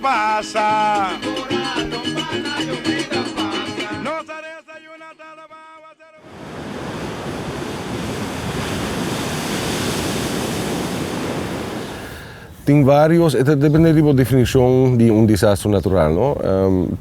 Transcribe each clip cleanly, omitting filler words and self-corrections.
pasa. Tin varios, e ta depende di bo definicion di un desaster natural, no?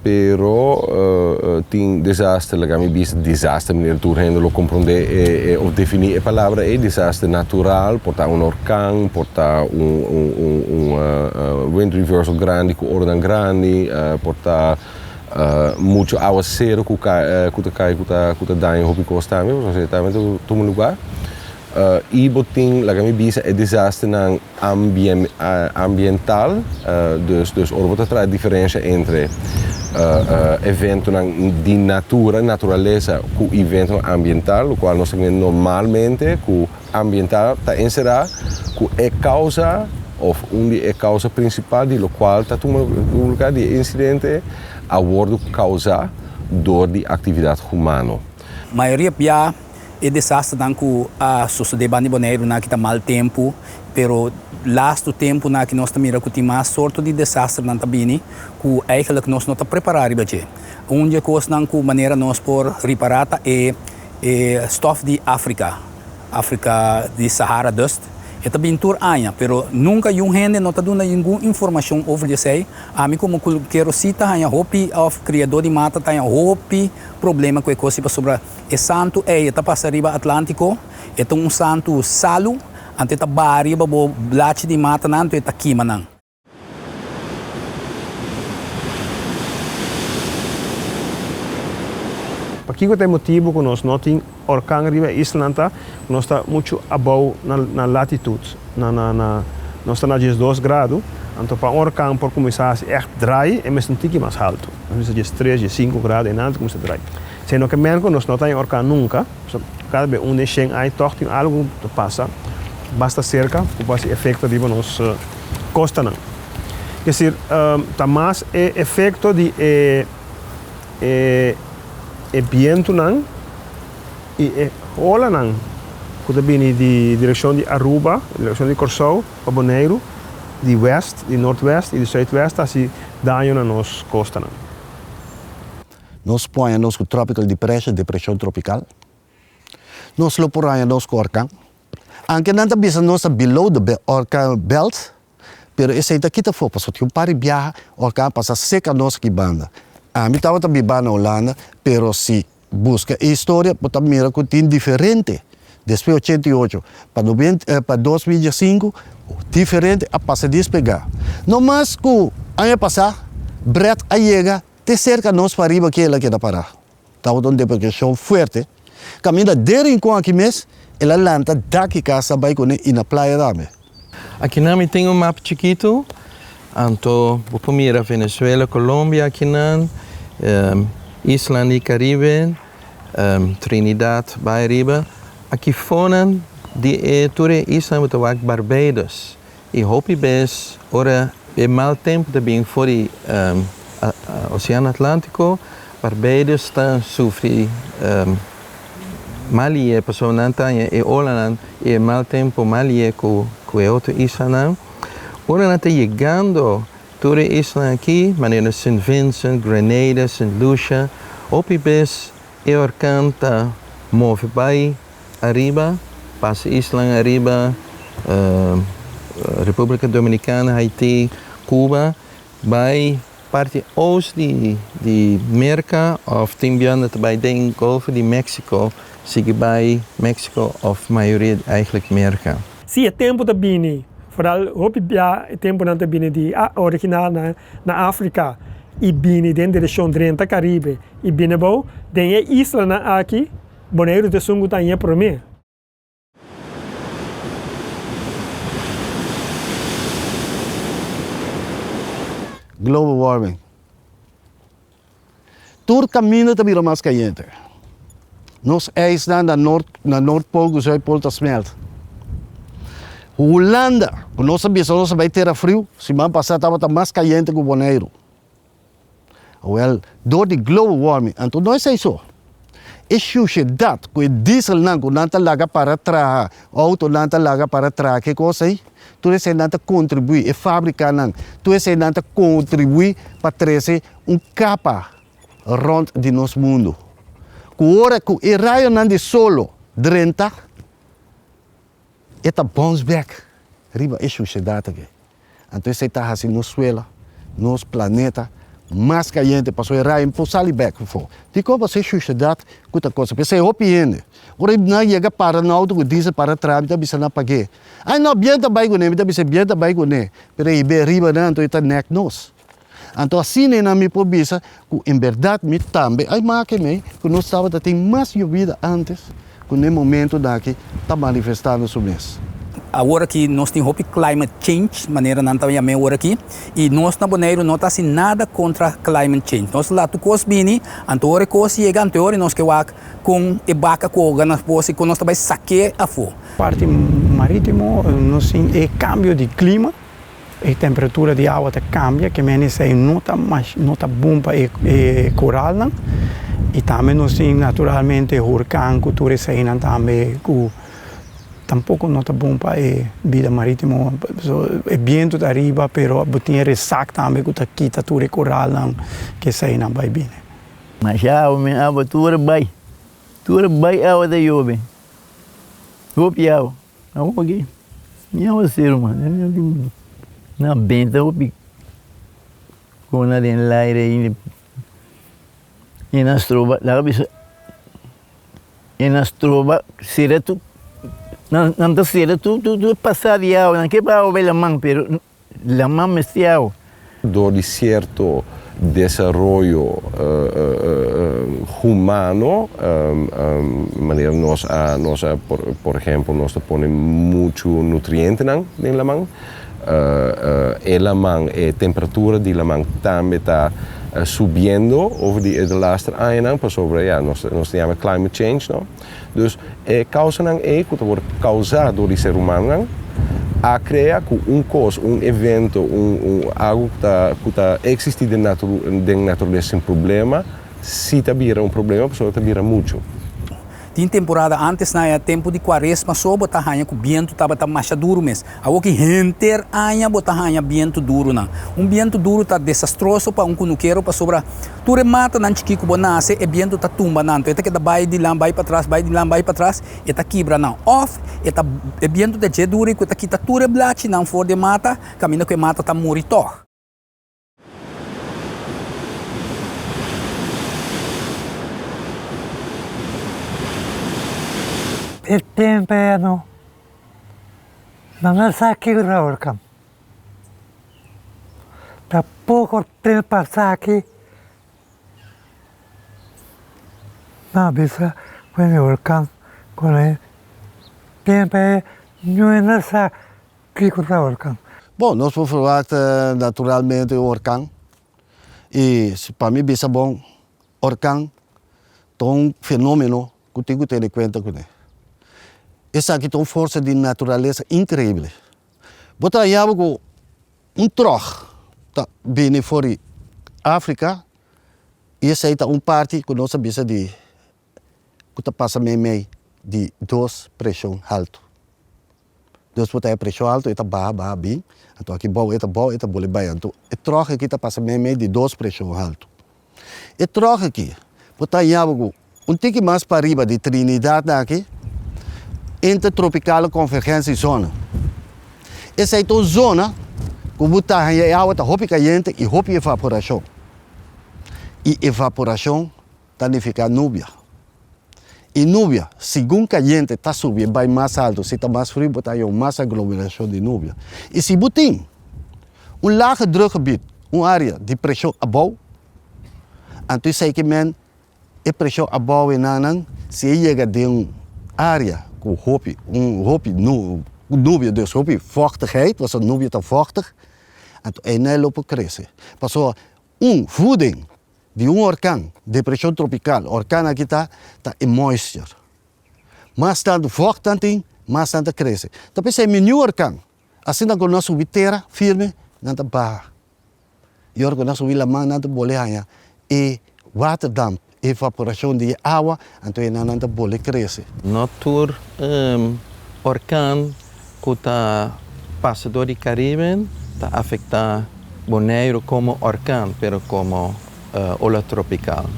Pero tin desaster, laga mi bisa desaster, manera tur hende lo comprende e of defini e palabra ei, desaster natural, por ta un orkan, por ta un un un wind reversal grandi cu oronan grandi, por ta mucho awacero cu cay cu ta cay cu ta cu ta daña hopi cos tambe, pasobra esei tambe ta tuma lugar. Y bo tin, laga mi bisa, e desasternan ambiental, dus dus ora bo ta traha diferencia entre eventonan di natura, naturalesa, cu eventonan ambiental, locual nos ta kende normalmente cu ambiental ta encera cu e causa of un di e causa principal di locual ta tuma lugar di e incidente a wordo causa door di actividad humano. Mayoria bia E desasternan ku a sosodé banda di Boneiru nan aki ta mal tempu, pero lastu tempunan aki nos ta mira ku tin mas sorto di desasternan ta bini ku eigenlijk nos no ta prepará riba dje. Un di e kosnan ku manera nos por ripará ta e e stòf di Afrika, Afrika di Sahara Dust. E ta bini tur aña, pero nunka yun hende no ta duna ningun informashon over di esei. Ami komo kulkero si ta haña hopi òf kriadó di mata ta haña hopi problema ku e kos pasobra E santu ei e ta pasa riba Atlántico, e ta un santu salu, anto e ta baha riba bo blachi di matanan, anto e ta kima nan. Pakiko ta e motibu ku nos no tin orkan riba e islanan ta ku nos ta muchu abou na latitut, na na na nos ta na diesdos gradu, anto pa un orkan por kuminsá hasi ègt drai e mester un tiki mas haltu, nos mester diestres, diesinku gradu einan ta kuminsá drai. Si no ke men ku nos no ta den orkan nunka, pasobra kada be un den shen aña tòg tin algu ku ta pasa basta serka ku por hasi efekto riba nos kostanan. Es desir, ta mas e efekto di e e e bientunan i e olanan ku ta bini di direkshon di Aruba, direkshon di Kòrsou pa Boneiru, di wèst, di nortwèst i di sùitwèst ta hasi daño na nos kostanan. Nos por haña nos ku tropical depression, depresion tropical. Nos lo por haña nos ku orkan. Anke nan ta bisa nos ta below the orkan belt, pero esei ta kita afó, pasobra tin un par di biaha orkan a pasa seka nos aki banda. Ami tabata biba na Hulanda, pero si buska e historia bo ta mira ku tin diferente. Despues 88 pa pa 2005 diferente a pasa despegá. No mas ku aña pasá Brett a yega Te serka nos pariba ki el a keda pará. Tabata un depreshon fuerte. Kaminda den rincon aki mes, el a lanta dak i kas a bai kuné i na playa tambe. Akinan mi tin un map chikitu, anto bo por mira Venezuela, Colombia akinan, islan di Caribe, Trinidad bai ariba. Aki fonan di e tur e islan bo ta wak Barbados. I hopi bes ora e mal tempu ta bin for di Oseano Atlántiko, Barbados ta sufri mal ie pasobra nan ta haña e olanan i e mal tempu mal ie ku e otro islanan. Ora nan ta yegando tur e islanan aki, manera Sint Vincent, Grenada, Sint Lucia, hopi bes E orkan ta move bai ariba, pasa islan ariba, Republica Dominicana, Haiti, Cuba, bai parti oost di di Merca of tin bianda ta bai den Golfo di Mexico, sigui bai Mexico of mayoria eigenlijk Merca. Si e tempu ta bini, foral hopi bia e tempunan ta bini di original na na Africa i bini den direccion drenta Caribe i bini abou den e islanan aki, Boneiru ta esun ku ta haña promé. Global warming. Tur kaminda ta bira mas kayente. Nos ijsnan na Noord, na Noordpool ku Zuidpool ta smelt. Hulanda, ku nos a bisa nos a bai tera friu, siman pasá tabata mas kayente ku Boneiru. Awel, dor di global warming, anto no esei so. E shushedat ku e dieselnan ku nan ta laga para traha, outonan ta laga para traha ke kos ei, tur eseinan ta kontribuí, e fabrikanan, tur eseinan ta kontribuí pa trese un kapa rònt di nos mundu. Ku ora ku e rayonan di solo drenta, e ta bounce back riba e shushedat aki. Anto esei ta hasi nos suela, nos planeta, mas kayente pasobra e rayo por sali bek afó. Dikon pasobra e shushedat ku ta kosa? P'esei hopi hende ora nan yega para nan outo ku diesel para traha mi ta bisa nan pag'é. Ai no, bien ta bai kuné, mi ta bisa bien ta bai kuné, pero e hib'é riba nan anto e ta nèk nos. Anto asina nan mi por bisa ku en bèrdat mi tambe a make mei ku nos tabata tin mas yobida ántes ku n'e momentu daki ta manifestando su mes. Awor aki nos tin hopi climate change, manera nan ta yam'é awor aki, i nos na Boneiru no ta hasi nada kontra climate change. Nos laat tur kos bini, anto ora e kos yega, anto e ora nos ke wak kon e baka ku hoga na pos i kon nos ta bai sak'é afó. Parti marítimo nos tin e kambio di klima. E temperatura di awa ta kambia, ke men esei no ta mas no ta bon pa e e koralnan i tambe nos tin naturalmente hurkan ku tur eseinan tambe ku tampoko no ta bon pa e bida maritimo. So e bientu ta ariba pero bo tin e resak tambe ku ta kita tur e koralnan ke eseinan bai bini. Masha awa men awa tur a bai, tur a bai awa ta yobe, hopi awa. Awor aki mi awaseru man na benta hopi kona den laire ainda e na stroba laga bisa e na stroba sera tur nan ta sera tur tur pasa di awa nan ke pa awa bai laman pero Laman mester awa. Dor di sierto desaroyo humano, manera nos a, nos a, por ehempel, nos ta pone muchu nutrientenan den laman, e laman, e temperatura di laman tambe ta subiendo over di e delaster añanan pasobra ya nos ta yama climate change, no? Dus e kausanan ei ku ta wòrdu kousá dor di ser humanonan a krea ku un kos, un evento, un un algu ku ta ku ta eksistí den natu den naturalesa sin problema, si ta bira un problema pasobra ta bira muchu. Tin temporada antes na e tempu di kuaresma so bo ta haña ku bientu tabata masha duru mes. Awoki henter aña bo ta haña bientu durunan. Un bientu duru ta desastroso pa un kunukero pasobra Tur e matanan chikí ku bo nase, e bientu ta tumba nan. Anto e ta keda bai di lan bai patras, bai di lan bai patras, e ta kibra nan. Òf e ta e bientu ta dje duru i ku ta kita tur e blachinan for di e mata, kaminda ku e mata ta muri tòg. E tempu ei no, nan a sa kiko ta orkan. Ta poko tempu pasá aki nan a bisa ku e orkan ku e tempu ei no a sa kiko ta orkan. Bon, nos por verwachta naturalmente un orkan i pa mi bisa bon orkan ta un fenomeno ku tin ku tene kuenta kuné. Esaki ta un forsa di naturalesa inkreible. Bo ta haña bo ku un tròg ta bini for di Afrika i esei ta un parti ku nos a bisa di ku ta pasa meimei di dos preshon haltu. Dus bo ta haña preshon haltu e ta baha baha bin, anto aki bou e ta bou e ta bole bai, anto e tròg aki ta pasa meimei di dos preshon haltu. E tròg aki bo ta haña bo ku un tiki mas pariba di Trinidad aki, Intertropicale Convergentie Zone. Esei ta un zona ku bo ta haña e awa ta hopi kayente i hopi evaporashon. I evaporashon ta nifiká nubia. I nubia, segun kayente ta subi e bai mas altu, si ta mas friu bo ta haña un mas aglomerashon di nubia. I si bo tin un lage drukgebied, un área di preshon abou, anto esei ke men E preshon abou e nannan si e yega den un area ku hopi un hopi nubia dus hopi vochtigheid pasobra nubia ta vochtig anto einan e lo por krese pasobra un voeding di un orkan depresion tropical orkan aki ta ta e moisture mas tantu vocht nan tin mas nan ta krese ta p'esei mi new orkan asina ku nan subi tera firme nan ta baha. I ora ku nan subi laman nan ta bole haña e waterdamp, evaporashon di e awa, anto e nan ta bole krese. No tur orkan ku ta pasa dor di Karibe ta afektá Boneiru komo orkan, pero komo ola tropikal.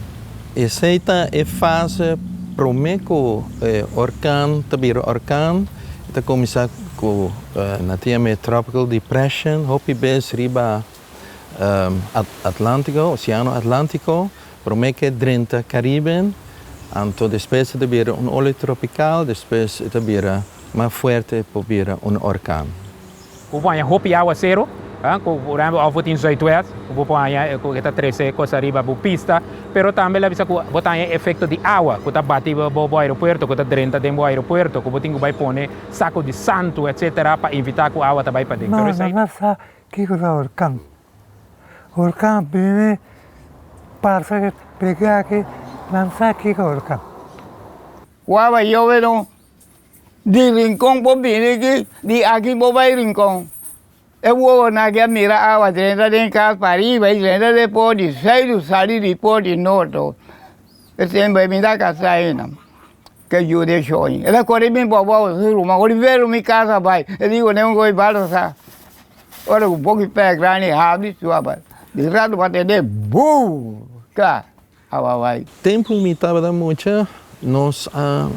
Esei ta e fase promé ku e orkan ta bira orkan, e ta kuminsá ku nan ta yama e tropical depression, hopi bes riba Atlántiko, Oseano Atlántiko, promé ku e drenta Karibe, anto despues e ta bira un ola tropikal, despues e ta bira mas fuerte por bira un orkan. Ku bo haña hopi awaseru, ku por ehempel òf bo tin zuidwest, ku bo por haña ku e ta trese kos ariba bo pista, pero tambe la bisa ku bo ta haña efekto di awa ku ta bati bo bo aeropuerto, ku ta drenta den bo aeropuerto, ku bo tin ku bai pone sako di santu etsetera pa evitá ku awa ta bai paden. No, no na sa kiko ta orkan. Orkan bini parse ke pega aki, nan sa kiko orkan. Waba yobe no Di Rincon bo bini aki, di aki bo bai Rincon. E wowonan aki a mira awa drenta den kas pariba i drenta den por di zuidu sali di por di norto. E tempu ei mi ta kasá ainda ke yu den shoño. El a kore bin pa abou su ruman, Olivero mi kasa bai. E di ku ne un koi balsa. Ora ku boki pè grandi habri su aba. Di rato bo a tende buu! Kla. Awa bai. Tempu mi tabata mucha, nos a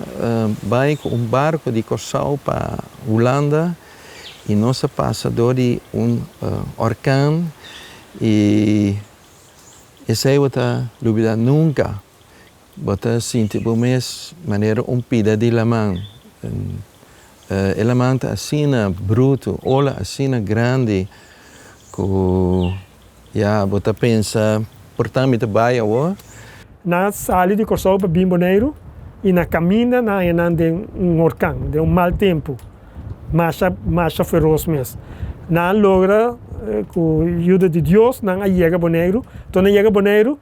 bai ku un barku di Kòrsou pa Hulanda i nos a pasa dor di un orkan i esei bo ta lubidá nunka. Bo ta sinti bo mes manera un pida di laman. E laman ta asina brutu, ola asina grandi ku Ya, bo ta pensa, Por ta mi ta bai awor? Nan a sali di Kòrsou pa bin Boneiru i na kaminda nan haña nan den un orkan, den un mal tempu, masha, masha feros mes. Nan a logra, ku yuda di Dios, nan a yega Boneiru. Tor nan yega Boneiru,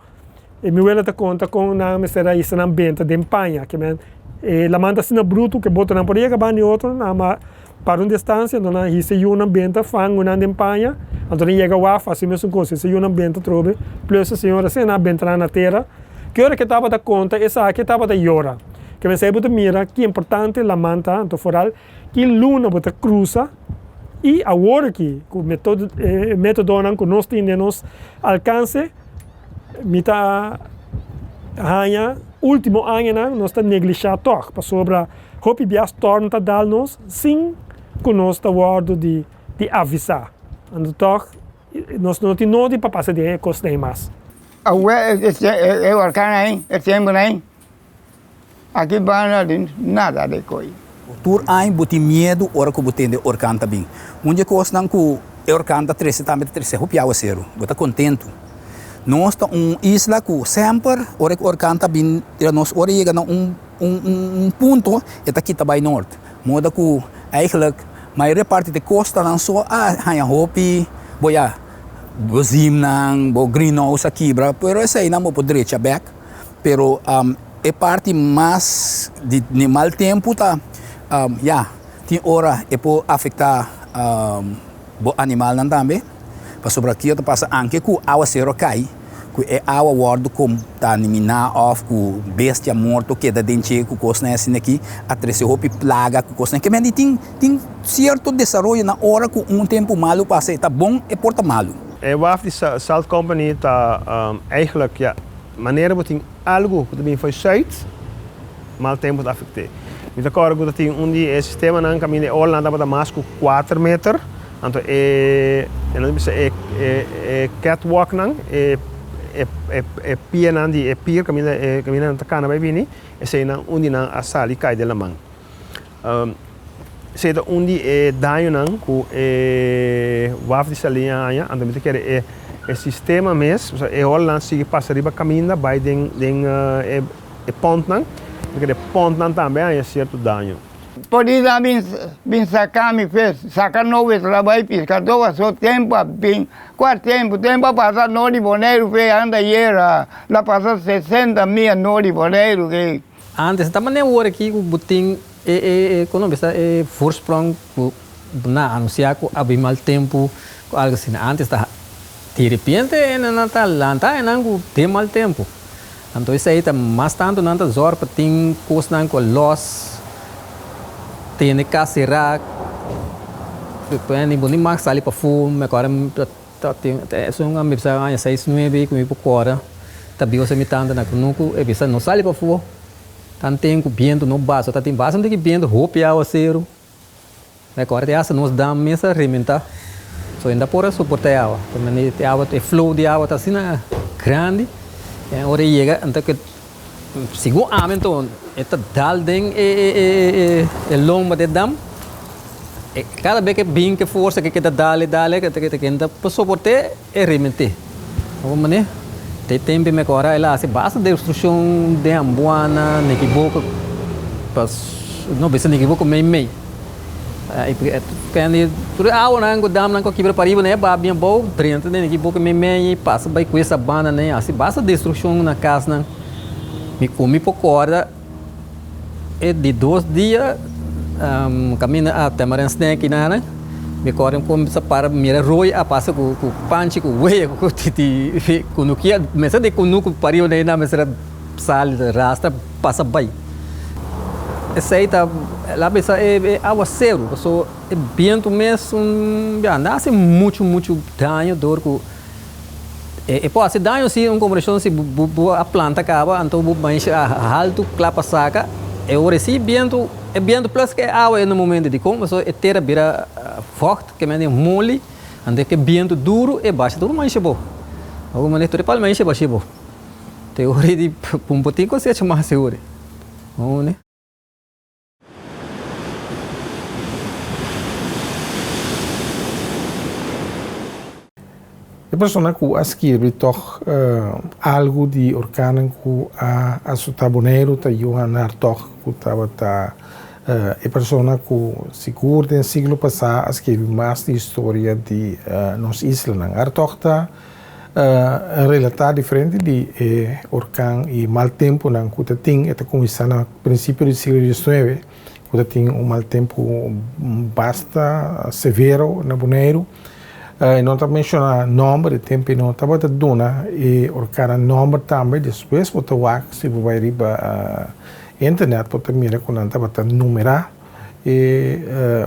e mi wela ta konta kon nan mester a hisa nan benta den paña, ke men e laman ta asina brutu ku e botonan por yega banda di otro, nan a Para un distancia anto nan hisa e yunan benta fangunan den paña, anto nan yega waf hasi mesun cos, hisa e yunan benta atrobe, plus e señor asina nan a bentra na tera, ki ora ke tabata conta esaki e tabata yora, ke mester bo ta mira ki importante laman ta, anto foral ki luna bo ta crusa y awor aki cu metodo e metodonan cu nos tin den nos alcance mi ta haña ultimo añanan nos ta neglisha tog pasobra Hopi bia storm ta dal nos sin ku nos ta wòrdu di di avisá. Anto tòg nos no tin nodi pa pasa den e kosnan ei mas. Awe e orkan ei, e tempunan ei, aki banda di nada de koi. Tur aña bo tin miedu ora ku bo tende orkan ta bin. Un di e kosnan ku e orkan ta trese tambe ta trese hopi awaseru. Bo ta kontentu. Nos ta un isla ku semper ora ku orkan ta bin nos ora yega na un Un punto e ta kita bai nort. Moda ku eigenlijk mayoria parti di kostanan so a haña hopi bo ya bo zimnan, bo greenhouse a kibra, pero eseinan bo por drecha bek. Pero e parti mas di mal tempu ta ya tin ora e por afektá bo animalnan tambe, pasobra kio ta pasa anke ku awasero kai, ku e awa wòrdu kontamina òf ku bestia morto keda den dje ku kosnan asina aki a trese hopi plaga ku kosnan ke mende tin tin sierto desaroyo na ora ku un tempu malu pasa e ta bon e por ta malu. E waf di Salt Company ta eigenlijk ya manera bo tin algu ku ta bini for sùit mal tempu ta afekt'é. Mi ta kòrda ku ta tin un di e sistemanan kaminda e olanan tabata mas ku kuater meter, anto e e nan ta bisa e e catwalknan, e e e pianan di e pier kaminda e kaminda nan ta kana bai bini, eseinan un di nan a sali kai den laman. Esei ta un di e dañonan ku e waf di Saliña a haña, anto mi ta kere e e sistema mes, osea e olanan sigui pasa riba kaminda bai den den e E pontnan, mi kere pontnan tambe a haña sierto daño. Polis a bin bin saca mi fe saca nobes la bay piscador paso tempo a bin cua tempo tempo a pasa no di Boneiru fe anda yera la pasa 60 mia no di Boneiru ke. Antes ta manera wor aki ku bo tin e e e kono bisa e voorsprong ku nan a anunsia ku a bin mal tempu ku algu asina. Antes ta di repente e nan ta lanta e nan ku den mal tempu. Anto esei ta mas tantu nan ta zòrg pa tin kosnan ku a lòs tene kas será, bo ni mag sali pafó, mi akòrda ta tin esun a mi bisa aña seis nuebe ku mi por kòrda ta biba mi tanta na kunuku e bisa no sali pafó tan ten ku bientu no basa ta tin bastante ki bientu hopi awaseru. Mi acorda di hasta nos dam mes a rementa. So e ta por a soporta e awa. Pasobra e awa, e flow di awa ta asina grandi. En ora e yega, anto ke segun ami anto e ta dal den e e lomba di e dam. E kada bes ke bin ke forsa ke ta dal e dal e ke ta no por soport'é e rement'é. Bo manera te tempu mi acorda el a haci basta destruccion den Ambuana, Nikiboko, pas no bisa Nikiboko mei mei. Tur e awanan cu damnan cu a kibra pariba nan e baha bien abou drenta den Nikiboko mei mei y pasa bay cu e sabana nan haci basta destruccion na casnan. Mi cu mi por corda E di dos dia kaminda a Tamarind Snack i nana, mi kòrda mi kuminsá para mira roi a pasa ku ku panchi ku wea ku titi kunukia mester di kunuku pariba na einan mester a sali rastra pasa bai. Esei ta la bisa e awaseru pasobra e bientu mes ya no hasi muchu muchu daño dor ku E por hasi daño si un kompreshon si bo a planta kaba anto bo mancha haltu kla pa saka e ora si bientu e bientu plus ke awa e na momento dikon pasobra e tera bira vògt ke mende moli anto ke bientu duru e basha tur mancha bo algun manera tur e pal mancha basha bo te ora di bo tin kosecha mas e ora. E persona ku a skirbi tòg algu di orkannan ku a asotá Boneiru ta Johan Hartog ku tabata e persona ku sigur den siglo pasá a skirbi mas di historia di nos islanan. Hartog ta relatá diferente di e orkan i mal tempunan ku ta tin. E ta kuminsá na prinsipio di siglo diesnuebe ku ta tin un mal tempu basta severo na Boneiru. E no ta menshoná nòmber e tempu e no tabata duna e orkannan nòmber tambe. Despues bo ta wak si bo bai riba internet bo ta mira ku nan tabata numerá e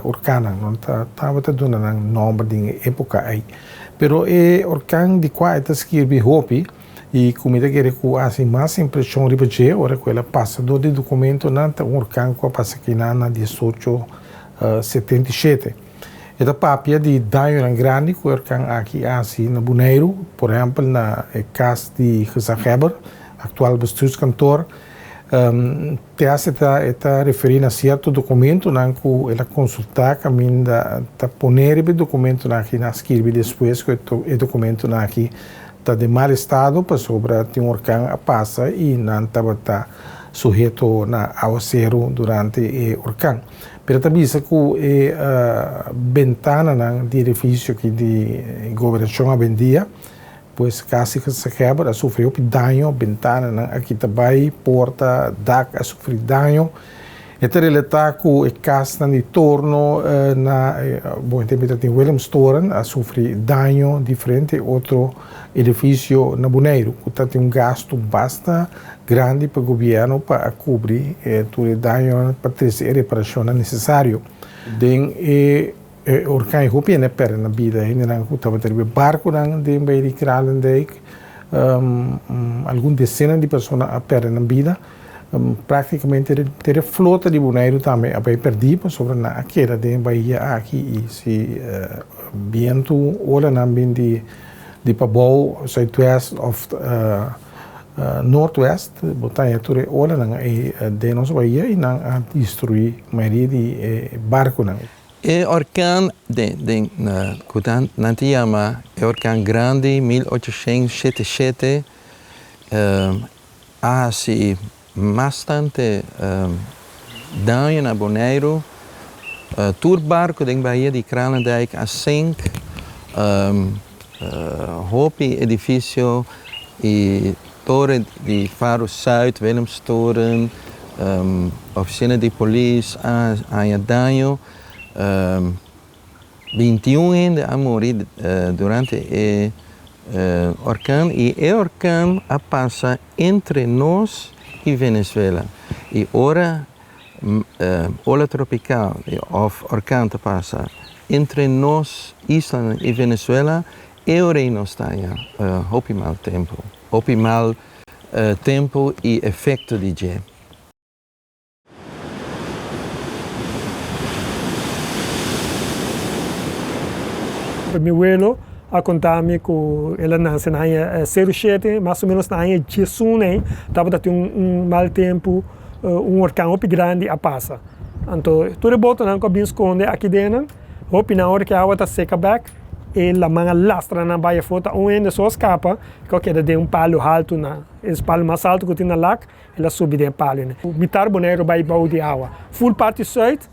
orkannan. No ta tabata duna nan nòmber den e époka ei. Pero e orkan di kua e ta skirbi hopi i ku mi ta kere ku a hasi mas impreshon riba dje ora ku el a pasa dor di dokumentonan ta un orkan ku a pasa kinan na diesocho 77. E ta papia di dañonan grandi ku e orkan aki a hasi na Boneiru, por ehèmpel na e kas di gezaghèber, aktual bestuurskantoor. Te hasta ta e ta referí na sierto dokumentonan ku el a konsultá kaminda ta poné riba e dokumentonan aki nan a skirbi despues ku e dokumentonan aki ta den mal estado pasobra tin un orkan a pasa i nan tabata suheto na awaseru durante e orkan. Pero ta bisa ku e bentananan di edifisio aki di gobernashon awendia Pues casi gezaghebber a sufri hopi daño, bentananan a kita bay, porta, dak a sufri daño. E ta relata cu e casnan di torno na, bon e tempo ta tin Willemstoren a sufri daño diferente otro edificio na Boneiru cu ta tin un gasto basta grandi pa gobierno pa a cubri tur e dañonan pa trece e reparacionnan necesario. Den e E orkan hopi hende a perde nan bida, hendenan ku tabata riba e barkunan den bai di Kralendijk, algun desena di persona a perde nan bida. Praktikamente ter e flota di Boneiru tambe a bai perdí pasobra nan a keda den e bahia aki i si bientu olanan bin di di pabou, zuidwest òf noordwest, bo ta haña tur e olanan ei den nos bahia i nan a destruí mayoria di e barkunan. E orkan den ku nan ta yama e orkan grandi 1877 a hasi bastante daño na Boneiru. Tur barku den bahia di Kralendijk a sink, hopi edifisio i toren di Faro Zuid, Willemstoren, ofisina di polis a haña daño. 21 hende a muri durante e Orkan i e orkan a pasa entre nos i Venezuela. I ora ola tropikal òf orkan ta pasa entre nos islanan i Venezuela, e ora ei nos ta haña hopi mal tempu, hopi mal tempu i efekto di dje. Mi welo a konta mi ku el a nase na aña seru shete, mas o menos na aña diesun ei tabata tin un mal tempu, un orkan hopi grandi a pasa. Anto tur e botonan ku a bin skonde aki den nan, hopi nan ora ku e awa ta seka bek, e laman a lastra nan bai afó, ta un hende so a skapa ku a keda den un palu haltu na, e palu mas haltu ku tin na lak. El a subi den e palu ne. Mitar Boneiru bai bou di awa. Ful parti sùit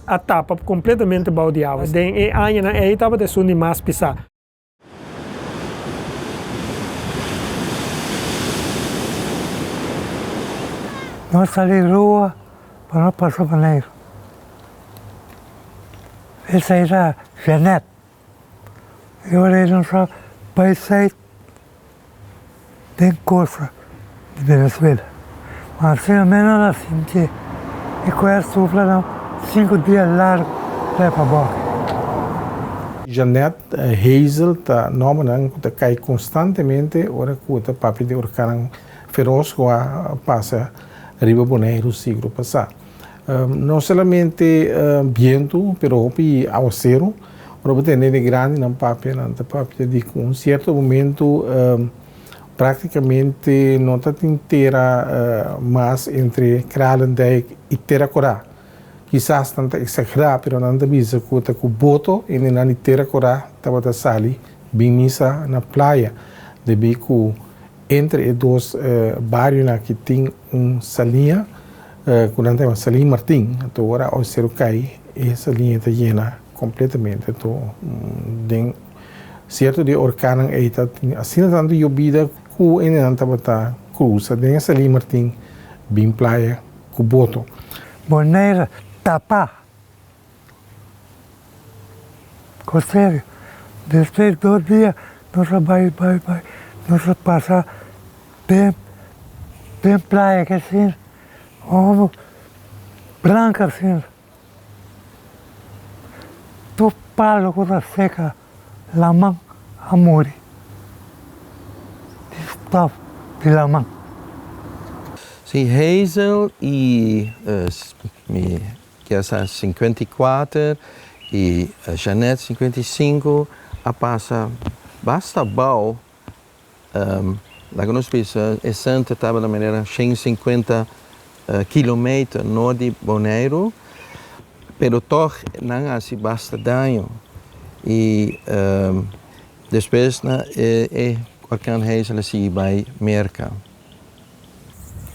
a tapa kompletamente bou di awa. Den e añanan ei tabata esun di mas pisá. Nos sali rua pa nos pasa Boneiru. Esei ta Jeanette. E ora ei nos a bai sait den kosta di Venezuela. Ma asina menos nan a sintié e koe a sufla nan sinku dia largu bai pa boke. Jeanette Hazel ta nòmbernan ku ta kai konstantemente ora ku ta papia di orkannan feros ku a pasa riba Boneiru siglo pasá. No solamente bientu, pero hopi awaseru. Ora bo tende di grandinan papia, nan ta papia di ku un sierto momentu praktikamente no ta tin tera mas entre Kralendijk i Tera Korá. Kisas nan ta eksagerá, pero nan ta bisa ku ta ku boto hendenan di Tera Korá tabata sali bin misa na playa, debí ku entre e dos barionan aki tin un saliña ku nan ta yama Salin Martin. Anto ora awaseru kai e saliña ta yena kompletamente. Anto den sierto di e orkannan ei ta tin asina tantu yobida ku hendenan tabata krusa den e Salin Martin bin playa ku boto. Bonaire tapa Ko serio. Despues dos dia nos a bai bai bai nos a pasa den den playa ke asina homo blanco asina tur palo ku ta seka laman a muri di stof di laman. Si Hazel i mi Kiasa 54 i Jeanette 55 a pasa basta bou, laga nos bisa e senter tabata manera 150 kilometer nort di Boneiru, pero tog nan a hasi basta daño i despues e orkan Hazel a sigui bai Merka.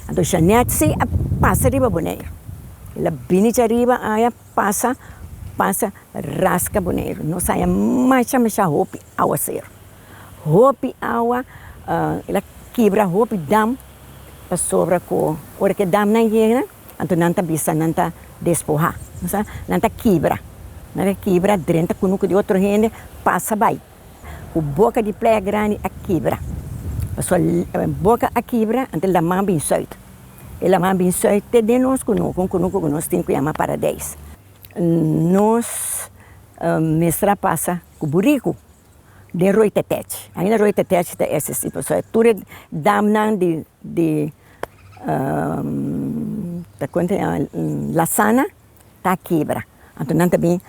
Anto Jeanette si a pasa riba Boneiru. El a bini djariba aya pasa pasa raska Boneiru. Nos haya masha masha hopi awaseru. Hopi awa, el a kibra hopi dam pasobra ku ora ku e damnan yega anto nan ta bisa nan ta despohá, nan ta kibra, nan ta kibra drenta kunuku di otro hende pasa bai. Ku boka di Playa Grandi a kibra. Pasobra boka a kibra, anto e laman bin sùit. E laman bin sùit te den nos kunuku, un kunuku ku nos tin ku yama Paradijs. Nos mester a pasa ku buriku den Roi Tetech. Ainda Roi Tetech ta eksistí, pasobra tur e damnan di di ta kon ta yama Lasana. ta kibra. Anto nan ta bin,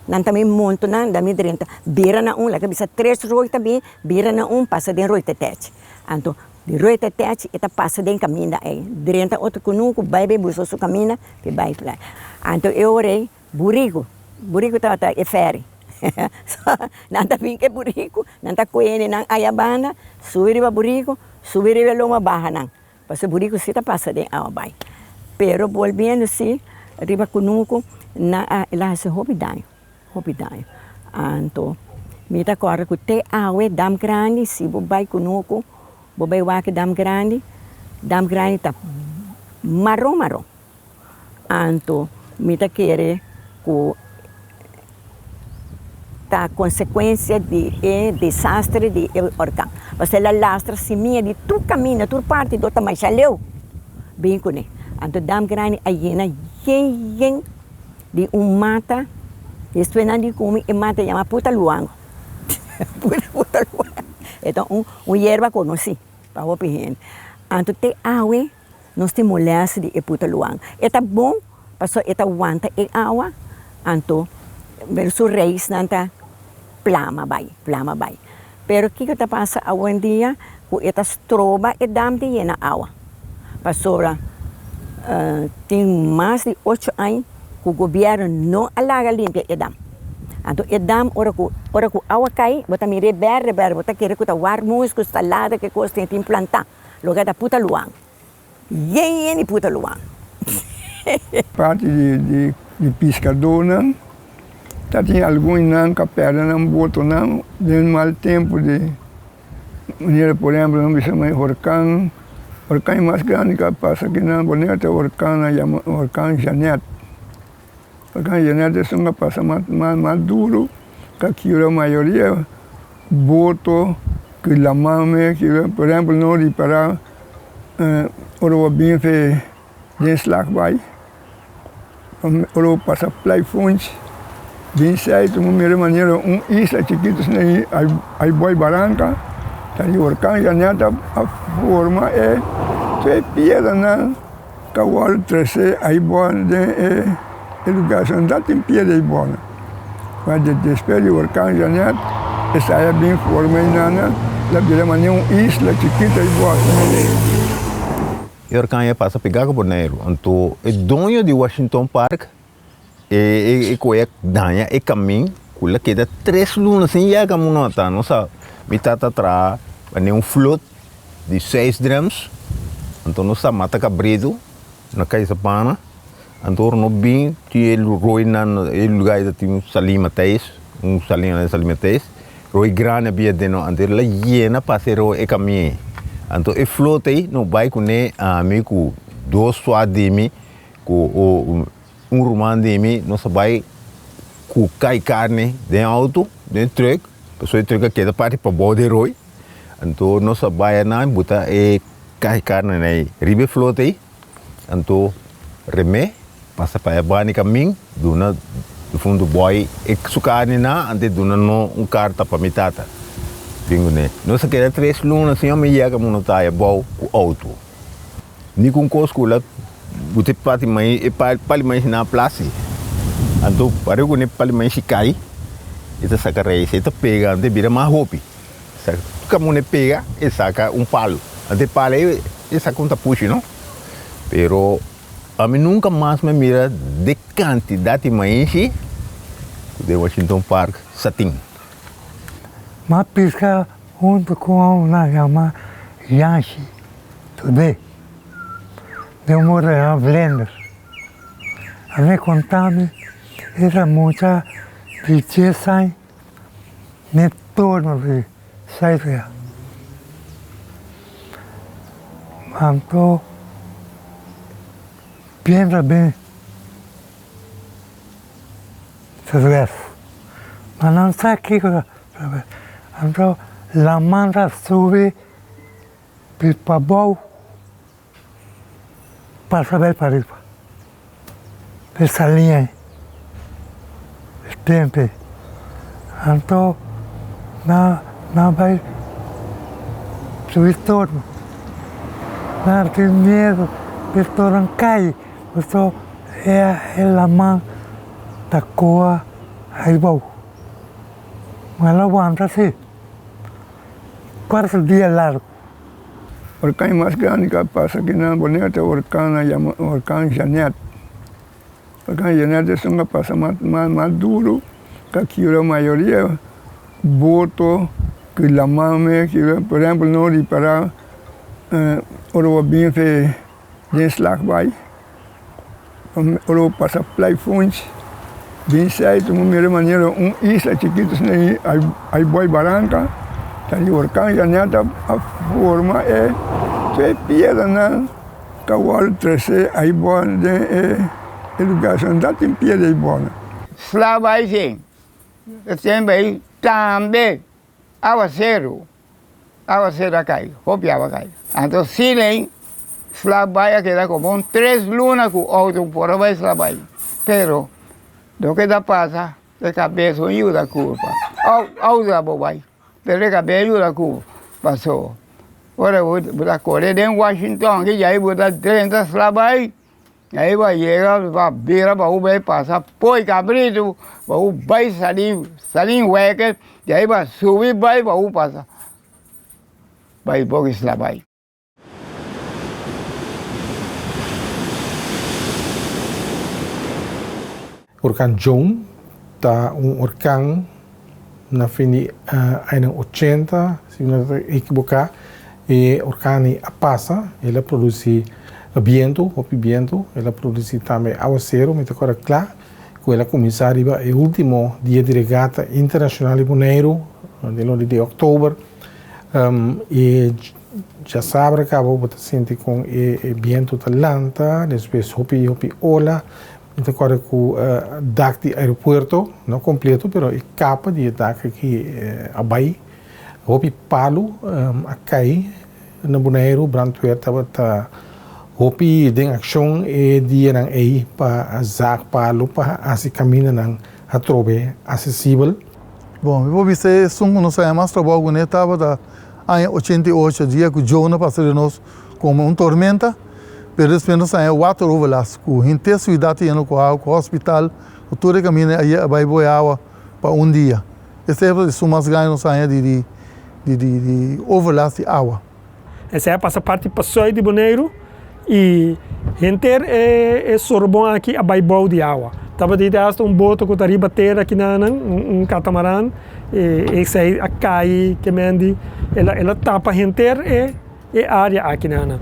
nan ta bin monto nan, nan bin drenta, bira na un, laga bisa tres roi ta bin, bira na un, pasa den roi tetech. Anto di roi tetech e ta pasa den kaminda ei, drenta otro kunuku, bai bai buska su kaminda pi bai playa. Anto e ora ei buriku, buriku tabata e ferry, nan ta bin ku e buriku, nan ta kuene nan aya banda, subi riba buriku, subi riba e loma baha nan. Pasobra buriku si ta pasa den awa bai. Pero bolbiendo si riba kunuku nan a el a hasi hopi daño, hopi daño. Anto mi ta kòrda ku te awe dam grandi si bo bai kunuku bo bai wak dam grandi, dam grandi ta maron maron. Anto mi ta kere ku ta konsekuensia di e desastre di e orkan. Pasobra el a lastra simia di tur kaminda, tur parti dor ta masha leu bin kuné. Anto dam grandi a yena yen yen di un mata, despues nan di kumi e mata yama puta luango. Puta luango. E ta un yerba konosí pa hopi hende. Anto te awe Nos tin molèst di e puta luan. E ta bon pasobra e ta wanta e awa, anto su reisnan ta plama bai, plama bai. Pero kiko ta pasa awendia ku e ta stroba e dam di yena awa, pasobra tin mas di ocho aña ku gobièrnu no a laga limpia e dam. Anto e dam ora ku ora ku awa kai bo ta mira e bèrdè bèrdè, bo ta kere ku ta warmus ku salada ke kos tin plantá. Loke ta puta luan. Yen yen di puta luan. Parti di di piskadónan ta tin algun nan ka pèrdè nan botonan den mal tempu di manera por ehèmpel nan bisa mai horkan, horkan e mas grandi ku a pasa aki na Bonaire ta horkan nan yama horkan Jeanette, horkan Jeanette esun a pasa mas mas duru ka kibra mayoria Boto ku laman me ki por ehempel no ripará ora bo bin fe den Slagbaai ora bo pasa Pleifonts bin sait bo mira manera un isla chikitu asina ai boi baranka ta di orkan Janet a forma e tur e piedranan ta wòrdu trese ai boi den e lugar so no ta tin piedra ai boi. Ma despues di orkan Janet esei a bin forma i nana la bira manera un isla chikito i bòs. E orkan ei a pasa pegá ku Boneiru. Anto e doño di Washington Park e koe a daña e kamin ku la keda tres luna sin yega Munota. Nos a mi tata traha manera un flot di seis drums anto nos a mata kabritu na Kaisapana. Anto ora no bin tin e roinan e lugar ei ta tin un salin Matthijs, un salin na salin Matthijs, roi grandi a bia den no, anto el a yena pasa e roi e kamin ei. Anto e flot ei no bai kuné ami ku dos sua di mi ku un ruman di mi nos a bai ku kai karni den auto, den truck, pasobra e truck a keda parti pabou di e roi, anto nos a bai anan buta e kai karni ei riba e flot ei. Anto Remé pasa pa e bani kamin duna difuntu bòi e su karni nan anto e duna no un karta pa mi tata bin kuné. Nos a keda tres luna sin mi yega mu no ta haya bou ku outo ni ku un kos ku la buta e pati mai e pali mai na plasi. Anto pare ku ne pali mai si kai e ta saka reis e ta pega anto e bira mas hopi. Kaminda e pega e saka un palu. Anto e palu ei e saka un tapushi no. Pero ami nunka mas mi a mira de kantidat di maishi ku den Washington Park sa tin. M'a piska huntu ku un nan yama Yanshi Today den un mora yama Vlender. A mi konta mi e ta mucha di dies aña. Ne torno di Syria. Anto piensa ben tres, ma nan sa kiko ta trabes. Anto laman ta subi di pabou pasa bai pariba. E salia ei, e tempu ei. Anto nan nan bai subi torno. Nan tin miedu di torno kai, pasobra e laman ta koha aibou. Ma el a wanta si, kuater dia largu. Orkan mas grandi ku a pasa aki na Bonaire ta orkan nan yama orkan Jeanette. Orkan Jeanette esun a pasa mas mas duru ku a kibra mayoria boto ku laman mes kibra. Por ehempel no ripara ora bo bin fe den Slagbaai ora bo pasa Pleifonts bin sait bo mira manera un isla chikitu asina ai boi baranka ta di orkan Janet a forma e tur e piedranan ta wòrdu trese ai bò den e lugar so no ta tin piedra ai bò. Slagbaai si. E tempu ei tambe awaseru, awaseru a kai, hopi awa a kai. Anto Siley Slagbaai a keda komo un tres luna ku outo por a bai Slagbaai. Pero loke ta pasa e kabes no yuda kurpa, outo a bo bai pero e kabes yuda kurpa paso ora bo ta kore den Washington ki djai bo ta drenta Slagbaai. Ahí bo a yega bo a bira pa bo bai pasa poi kabritu pa bo bai sali sali weke di ahí bo a subi bai pa bo pasa bai boki Slabay. Orkan Joan ta un orkan na fin di añanan ochenta, si mi no ta ekiboká, e orkan ei a pasa, el a produsí bientu, hopi bientu, el a produsí tambe awaseru, mi ta kòrda kla ku el a kuminsá riba e último dia di regata internashonal di Boneiru, den luna di òktober, i djasabra kaba bo ta sinti kon e bientu ta lanta, despues hopi hopi ola. Mi ta kòrda ku dak di aeropuerto, no kompleto, pero e kapa di e dak aki a bai. Hopi palu a kai na Boneiru. Brandweer tabata hopi den akshon e dianan ei pa a zag palu pa hasi kamindanan atrobe asesibel. Bon, mi por bisa esun ku nos haña mas trabou kuné tabata aña 88, dia ku Jonah pasa den nos komo un tormenta. Pero despues nos haña wateroverlast ku henter siudat ta yendo ku awa, ku hospital, ku tur e kaminda a bai bo e awa pa un dia. Esei ta esun mas grandi nos haña di di overlast di awa. Esei a pasa parti pasùit di Boneiru i henter e sorbon aki a bai bou di awa. Tabatin te hasta un boto ku ta riba tera kinanan, un katamaran, esei a kai kemendi, el a tapa henter e. E área aki nan.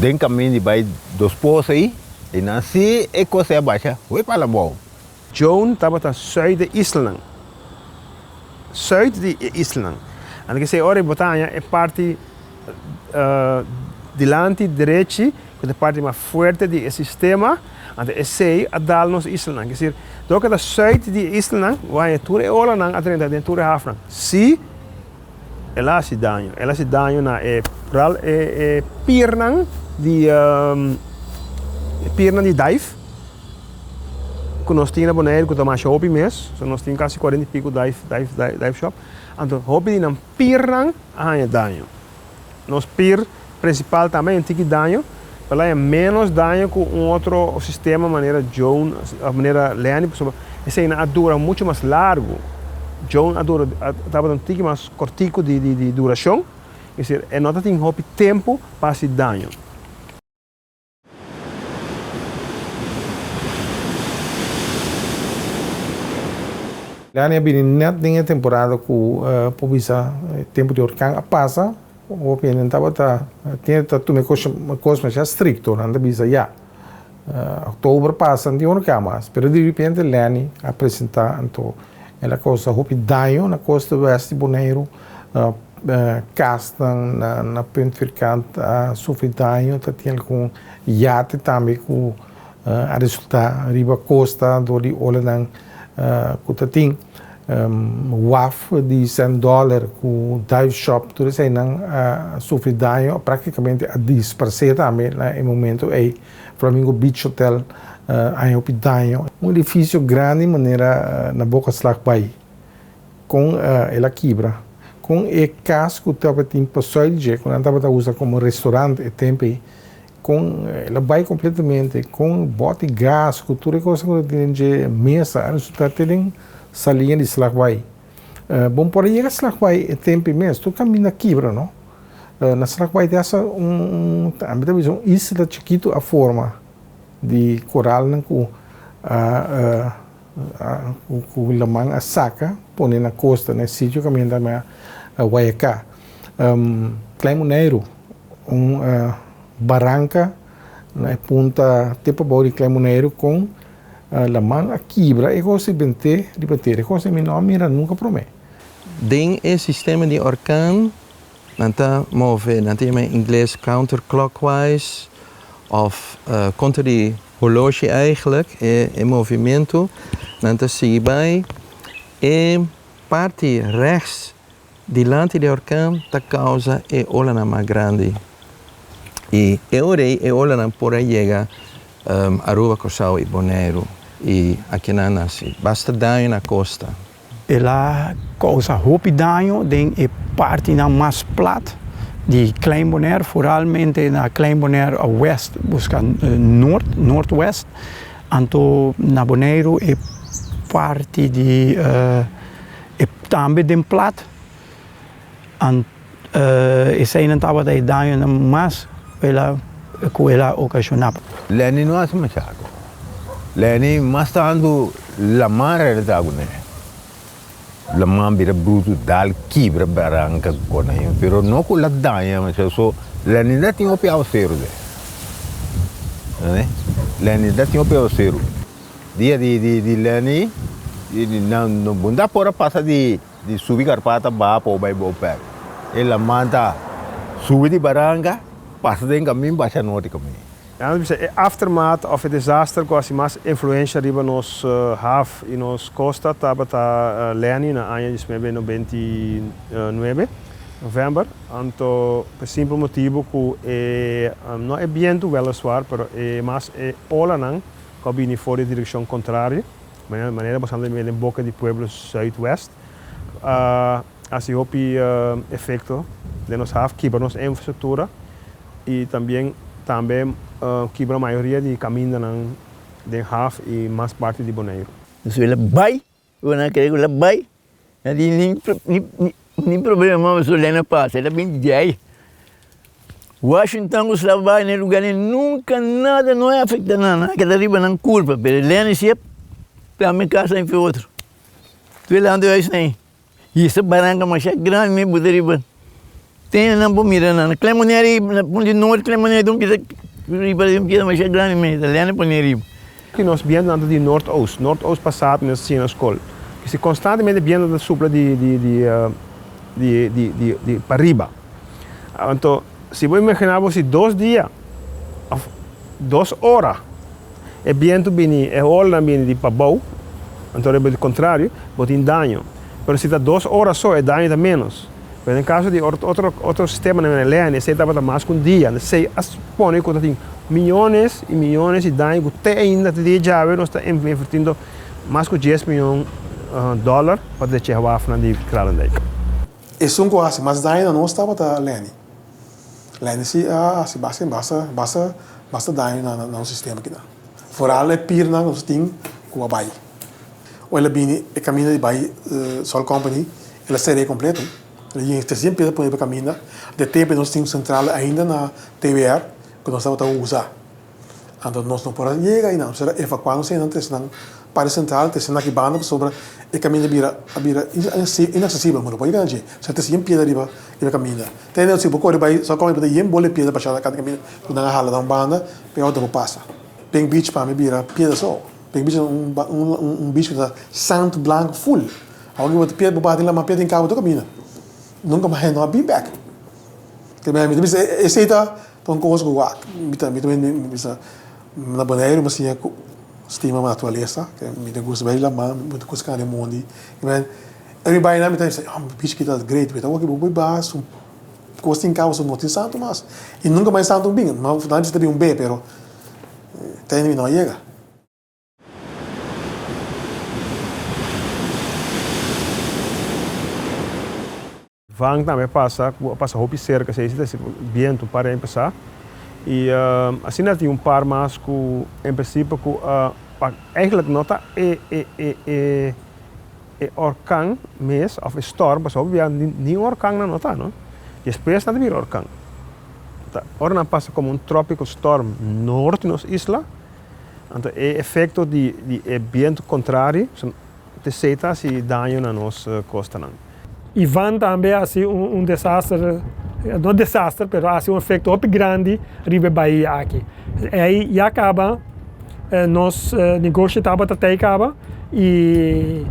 Den kamin di bai dos pos ei, i nan si e kos ei a basha, hui pa Alabou. Joan tabata sùit di e islanan. Sùit di e islanan. Anto k'esei ora e bo ta haña e parti dilanti drechi ku ta e parti mas fuerte di e sistema, anto esei a dal nos islanan. Kesir, dor ku ta sùit di e islanan, bo haña tur e olanan a drenta den tur e hafnan. Si. El a hasi daño. El a hasi daño na e vooral e e piernan di e piernan di dive ku nos tin na Boneiru ku ta masha hopi mes. So nos tin kasi kuarenta i piku dive dive dive shop. Anto hopi di nan piernan a haña daño. Nos pier principal tambe un tiki daño, pero el a haña menos daño ku un otro sistema manera Joan of manera Lenny pasobra eseinan a dura mucho mas largu. Joan a dura tabata un tiki mas kortiku di di durashon, es decir e no ta tin hopi tempu pa hasi daño. Lani a bini nèt den e temporada ku por bisa e tempu di orkan a pasa, hopi hende tabata tin ta tuma e kos masha strikto, nan ta bisa ya oktober pasa no tin orkan mas, pero di repente Lani a presentá anto el a kousa hopi daño na kosta wèst di Boneiru. Kasnan na Punt Vierkant a sufri daño, ta tin algun yate tambe ku a resultá riba kosta dor di olanan ku ta tin. Waf di Sand Dollar ku dive shop tur eseinan a sufri daño, praktikamente a disparsé tambe na e momento ei. Flamingo Beach Hotel a haña hopi daño. Un edifisio grandi manera na Boka Slagbaai. Kon el a kibra? Kon e kas ku tabatin pasoi di dje, ku nan tabata usa komo restorant e tempu ei, kon el a bai kompletamente? Kon bòt di gas ku tur e kosnan ku tabatin den dje mesa a resultá te den saliña di Slagbaai? Bon por a yega Slagbaai e tempu ei mes, tur kaminda a kibra, no? Na Slagbaai tin hasta un, ami ta bisa un isla chikitu a forma di koralnan ku a. Ku laman a saka pone na kosta na e sitio kaminda mi a Guayacá. Klein Boneiru, un baranka na e punta te pabou di Klein Boneiru kon laman a kibra e kos i bent'é riba tera. E kos ei mi no a mira nunka promé. Den e sistema di orkan nan ta move, nan ta yama in ingles counterclockwise of kontra di Holoshi eigenlijk, e e movimiento, nan ta sigui bai E parti rechts dilanti di e orkan ta causa e olanan mas grandi y e ora ey e olanan por a yega Aruba, Corsou y Boneiru y akinan a haci basta daño na costa. El a causa hopi daño den e partinan mas plat di Klein Bonaire, vooralmente na Klein Bonaire west busca noord, noordwest, anto na Boneiru e parti di e tambe den plat, eseinan tabata e dañonan mas ku el a ku el a okashoná. Lenny no hasi machado. Lenny mas tantu laman renta kuné. Laman bira brutu dal kibra baranka konai pero no ku la daña machado so Lenny no tin hopi awaseru de. Lenny no tin hopi awaseru. Dia di di Lenny nan no bunda por a pasa di Di subi Karpata baha pa bai Bopec. E laman ta subi di baranka, pasa den kamin, basha nort di kamin. Nan ta bisa e aftermath of e desaster ku hasi mas influensha riba nos haf i nos kosta tabata Lenny na aña 1999, november. Anto pa e simpel motibu ku e, no e bientu weliswaar, pero e mas e olanan ku a bini for di direkshon kontrario. Manera bo sa den boka di pueblo Zuidwest a hasi hopi efekto den nos haf, kibra nos infrastruktura i tambien tambe kibra mayoria di kamindanan den haf i mas parti di Boneiru. Nos el a bai, ora nan a kere ku el a bai, nan di nin problema mas pasobra lei no pasa, el a bin djei. Washington ku staba bai na e lugar ei nunka nada no a afekta nan, nan a keda riba nan kulpa, pero Lenny si a kambia kasa entre otro. Tur e lanta bai esei, hisa baranka masha grandi mi buta riba, te nan por mira nan, Klein Bonaire ei na punta di nort Klein Bonaire ta un pida riba un pida masha grandi mes, ta Lenny pone riba. Ki nos bientonan ta di noordoost, noordoost passaat mi a siña na skol, ki si konstantemente biento ta supla di di di di di di di pariba. Anto si bo imaginá bo si dos dia òf dos ora e bientu bini, e olanan bini di pabou, anto riba di kontrario bo tin daño. Pero si ta dos ora so e daño ta ménos. Pero den kaso di otro otro sistemanan manera Lenny esei tabata mas ku un dia. Esei a pone ku ta tin miyones i miyones di daño ku te ainda te dia djawe nos ta invertindo mas ku dies miyon dòler pa drecha e wafnan di Kralendijk. Esun ku a hasi mas daño na nos tabata Lenny. Lenny si a hasi basta basta basta basta daño na nos sistema kinan. Foral e pirnan ku nos tin ku a bai. Ora el a bini e kaminda di bai Salt Company el a ser'é kompleto. El a yega tresientos piedra pone pa kaminda. De tempu nos tin sentral ainda na TBR ku nos tabata usa. Anto nos no por a yega einan, nos a evakuá nos einan trese nan pa e sentral, trese nan aki banda pasobra e kaminda bira a bira inaksesibel, bo no por yega na dje, pasobra ta yen piedra riba riba e kaminda. Te ainda si bo kore bai São Cosme bo ta yen bol di piedra bashá na kanta kaminda ku nan a hala na un banda pa e outo por pasa. Pink Beach pa mi bira piedra so. Pink Beach ta un un beach ku ta santu blanku ful. Awor ki bo ta piedra bo bati laman piedra tin kaba tur kaminda. Nunka mas hende no a bin bèk. Te mi ta bisa esei ta Ta un kos ku wak mi ta mi ta mi bisa na Boneiru mi siña ku stima naturalesa ke mi ta gusta bai laman mi ta gusta kana den mondi e mi bai nan mi ta bisa oh beach aki ta great mi ta wak bo bai bas un kos tin kaba so no tin santu mas i nunka mas e santu bin nan bisa ta bin un be pero te mi no a yega. Van tambe pasa ku a pasa hopi serka esei si ta bientu un par di aña pasá i asina tin un par mas ku en prinsipio ku eigenlijk no ta e e e e e orkan mes òf e storm pasobra hopi bia ni un orkan nan no ta no despues nan ta bira orkan ta ora nan pasa komo un tropical storm nort di nos isla anto e efekto di di e bientu kontrario Esei ta hasi daño na nos kostanan. Ivan tambe a hasi un desaster, no desaster, pero a hasi un efecto hopi grandi riba e bahia aki. Ei ya caba nos negoshi tabata tei caba y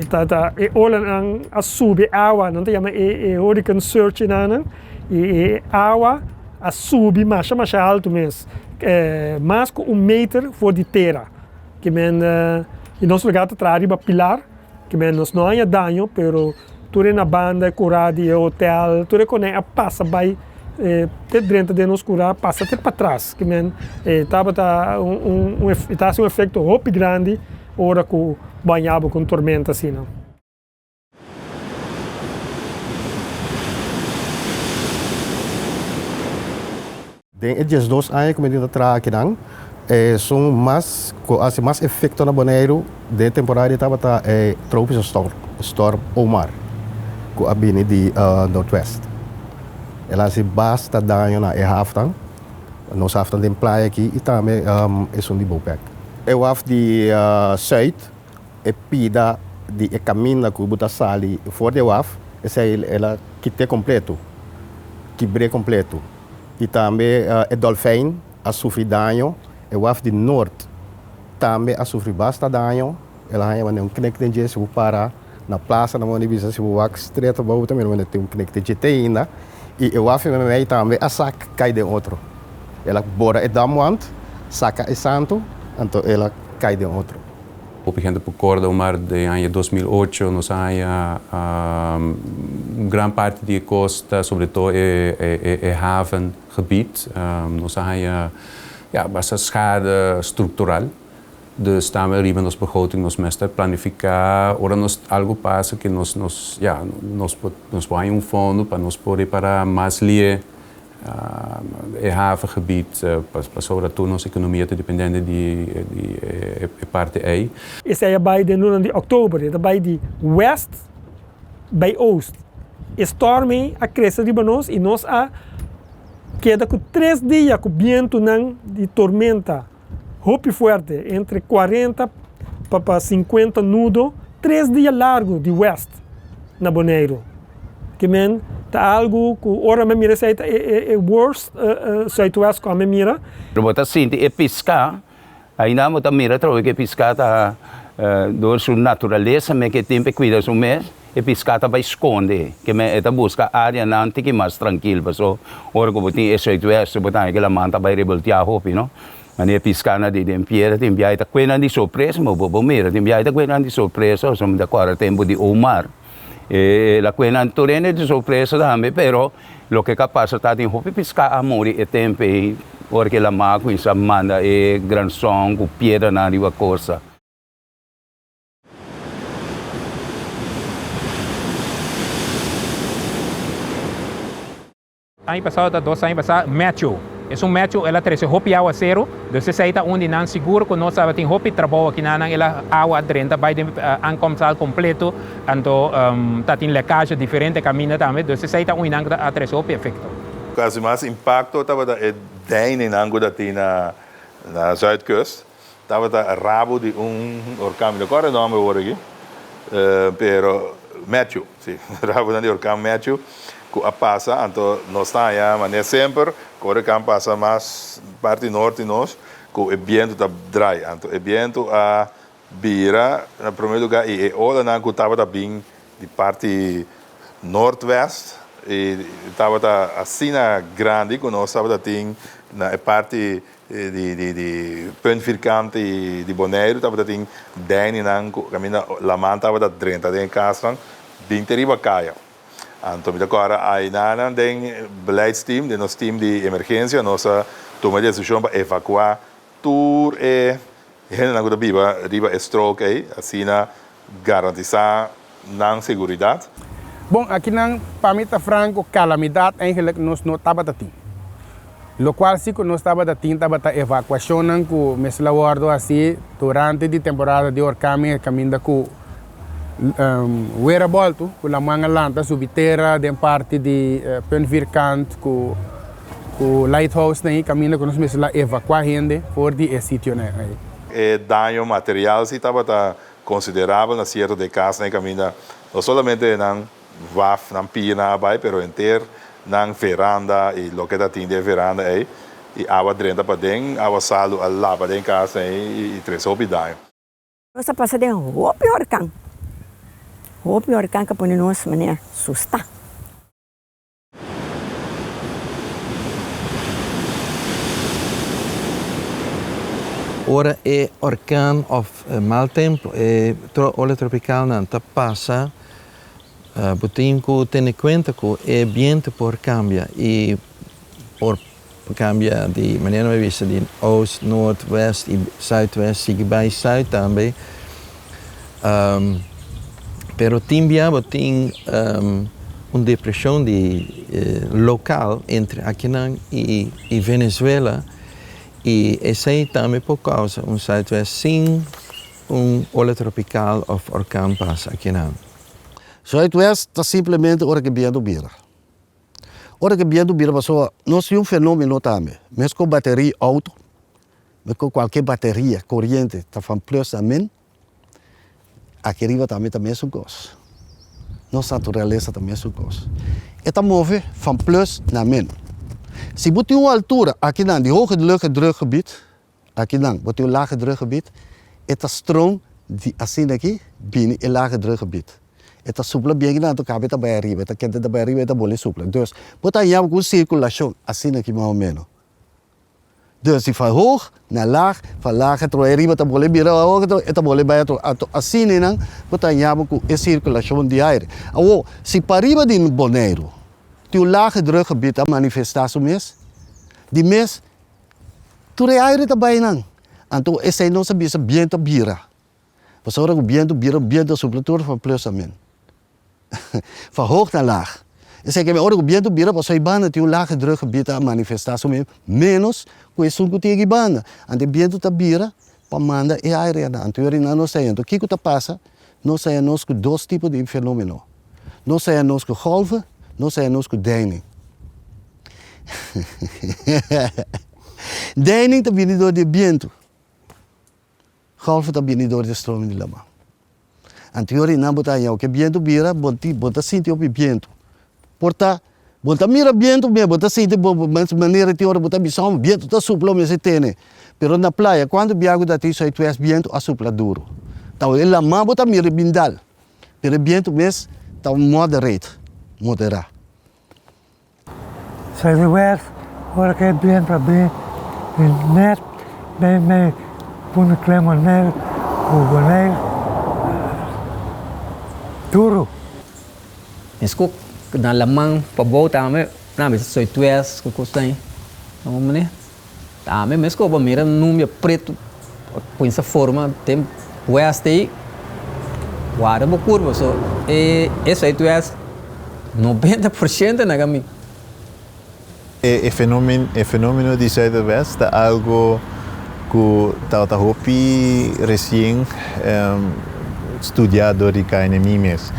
ta ta e olanan a subi awa, nan ta yama e hurricane surge nan y e awa a subi masha masha alto mes, mas cu un meter for di tera. Ki men i nos lugar ta traha riba pilar Ke men nos no haña daño, pero tur e na banda, e kurá di e hotel, tur e konei a pasa bai te drenta den nos kurá, pasa te patras. Ke men e tabata un un e ta hasi un efekto hopi grandi ora ku bo haña bo ku un tormenta asina. Den e 12 aña ku mi tin ta traha akinan, esun mas ku hasi mas efekto na Boneiru den e temporada ei tabata e tropische storm, storm Omar, ku a bini di Noordwest. El a hasi basta daño na e hafnan, nos hafnan den playa aki i tambe esun di Bopec. E waf di Zuid e pida di e kaminda ku bo ta sali for di e waf, esei el a kit'é kompleto, kibr'é kompleto. I tambe e Dolfijn a sufri daño, e waf di Noord tambe a sufri basta daño, el a haña manera un knik den dje, si bo para na plasa na mondi bisa si bo wak stret abou bo ta mira manera tin un knik den dje te ainda. I e waf meimei tambe a sak kai den otro. El a bora e damwand, saka e santu, anto el a kai den otro. Hopi hende por corda Omar den aña 2008 nos a haña gran parti di e costa, sobre todo e havengebied, nos a haña ya basta schade structural. Dus tambe riba nos begroting nos mester planifica ora nos algo pasa que nos nos ya nos por nos por haña un fondo pa nos por repara mas lie E havengebied, pasobra tur nos economia ta dependente di e parti ei. Esei a bai den luna di òktober, e ta bai di west bai oost. E storm ei a krese riba nos i nos a keda ku tres dia ku bientunan di tormenta hopi fuerte, entre 40 pa 50 nudo, tres dia largu di west na Boneiru. Ke men ta algu ku ora mi mira esei ta e worst zuidwest ku ami mira. Pero bo ta sinti e piská, ainda bo ta mira atrobe ku e piská ta dor su naturalesa men ke tin pa e kuida su mes, e piská ta bai skonde, ke men e ta buska áreanan tiki mas trankil, paso ora ku bo tin e zuidwest bo ta haña ku e laman ta bai rebolteá hopi no. Mane e piskánan di den piedra tin biaha ta kue nan di sorpresa, ma bo por mira tin biaha ta kue nan di sorpresa, pasobra mi ta kòrda tempu di Omar. E la kue nan tur hende di sorpresa tambe, pero loke ka pasa ta tin hopi piská a muri e tempu ei ora ku e lamá a kuminsá manda e granson ku piedranan riba kosta. Aña pasado ta dos aña pasá, Matthew. Esun Matthew el a trese hopi awaseru, dus esei ta un di nan sigur ku nos tabatin hopi trabou aki na nan, el a awa a drenta bai den aankomsthal kompleto, anto ta tin lekage diferente kaminda tambe, dus esei ta un di nan ku a trese hopi efekto. Kasi mas impakto tabata e deinennan ku ta tin na Zuidkust, tabata rabo di un orkan, mi no kòrda e nòmber awor aki, pero Matthew, si, rabonan di orkan Matthew ku a pasa, anto nos ta haña manera semper ku ora orkan pasa mas parti nort di nos ku e bientu ta drai, anto e bientu a bira na prome luga i e olanan ku tabata bin di parti noordwest i tabata asina grandi ku nos tabata tin na e parti di di di punt vierkant di di Boneiru tabata tin deinenan ku kaminda laman tabata drenta den e kasnan bin te riba kaya. Anto mi ta kòrda ainanan den beleidsteam, den nos team di emergensia nos a tuma e desishon pa evakuá tur e hendenan ku ta biba riba e strook ei, asina garantisá nan seguridat. Bon, akinan pa mi ta franco, calamidad eigenlijk nos no tabata tin. Locual si cu nos tabata tin tabata evacuacionnan cu mester a wordo haci durante di temporada di orkan mi caminda cu weer a bolto, cu laman a lanta subi tera den parti di Punt Vierkant cu cu Lighthouse nan caminda cu nos mester a evacua hende for di e sitionan ey. E daño material si tabata Considerabel na cierto de casnan e caminda no solamente nan waf, nan pia a bay, pero henter nan veranda y loke ta tin den veranda ey y awa drenta paden, awa salu a laba den casnan ey y trece hopi daño. Nos a pasa den hopi horcan, hopi horcan ca pone nos manera susta. Ora e orkan òf mal tempu, e ola tropikalnan ta pasa, bo tin ku tene kuenta ku e bientu por kambia i por kambia di manera mi a bisa di oost, noord, west i zuidwest sigui bai zuid tambe. Pero tin bia bo tin un depreshon di lokal entre akinan i Venezuela i esei tambe por kousa un zuidwest sin un ola tropikal òf orkan pasa akinan. Zuidwest ta simplemente ora ku bientu bira. Ora ku bientu bira pasobra nos tin un fenomeno tambe, meskos bateria outo, meskos kualke bateria koriente ta van plus na min, Aki riba tambe ta mesun kos. Nos naturalesa ta mesun kos. E ta move van plus na min. Si bo tin un altura akinan di hoge lucht drukgebied, akinan bo tin un lage drukgebied, e ta stroom di asina aki bini e lage drukgebied. E ta supla bien akinan anto kabe ta bai ariba, e ta kende ta bai ariba e ta bole supla. Dus bo ta haña bo ku un sirkulashon asina aki mas o meno. Dus di van hoog na laag, van laag atro e riba ta bole bira hoog atro e ta bole bai atro. Anto asina bo ta haña bo ku e sirkulashon di aire. Awor, si pariba di Boneiru tin un lage drukgebied a manifestá su mes, di mes tur e aire ta bai nan. Anto esei nos a bisa bientu a bira. Pasobra ku bientu bira, bientu a supla tur van plus a min. Van hoog na laag. Esei ke ora ku bientu bira pasobra e banda tin un lage drukgebied a manifestá su mes ménos ku esun ku tin aki banda. Anto e bientu ta bira pa manda e aire anan. Anto yori nan nos ta haña. Anto kiko ta pasa? Nos ta haña nos ku dos tipo di fenómeno. Nos ta haña nos ku golven, nos ta haña nos ku deining. Deining ta bini dor di e bientu. Golven ta bini dor di e stroming di laman. Anterior nan bo ta haña oke bientu bira bo ti bo ta sinti hopi bientu. Por ta bo ta mira bientu mes bo ta sinti bo manera tin ora bo ta bisa hom bientu ta supla mester tene. Pero na playa cuantu bia ku ta tin zuidwest bientu a supla duru. Ta e laman bo ta mira bin dal pero e bientu mes ta moderate, modera. Zuidwest ora ku e bientu a bin bin nèt mei mei punda Clemonel ku Bonaire duru. Mes ku na laman pabou tambe nan bisa zuidwest ku kos ei tambe mes ku bo mira nubia pretu a kuminsa forma den west ei warda bo kurpa so e zuidwest 90% na kaminda. E e fenomeno di zuidwest ta algo ku tabata hopi resien studia dor di KNMI mes.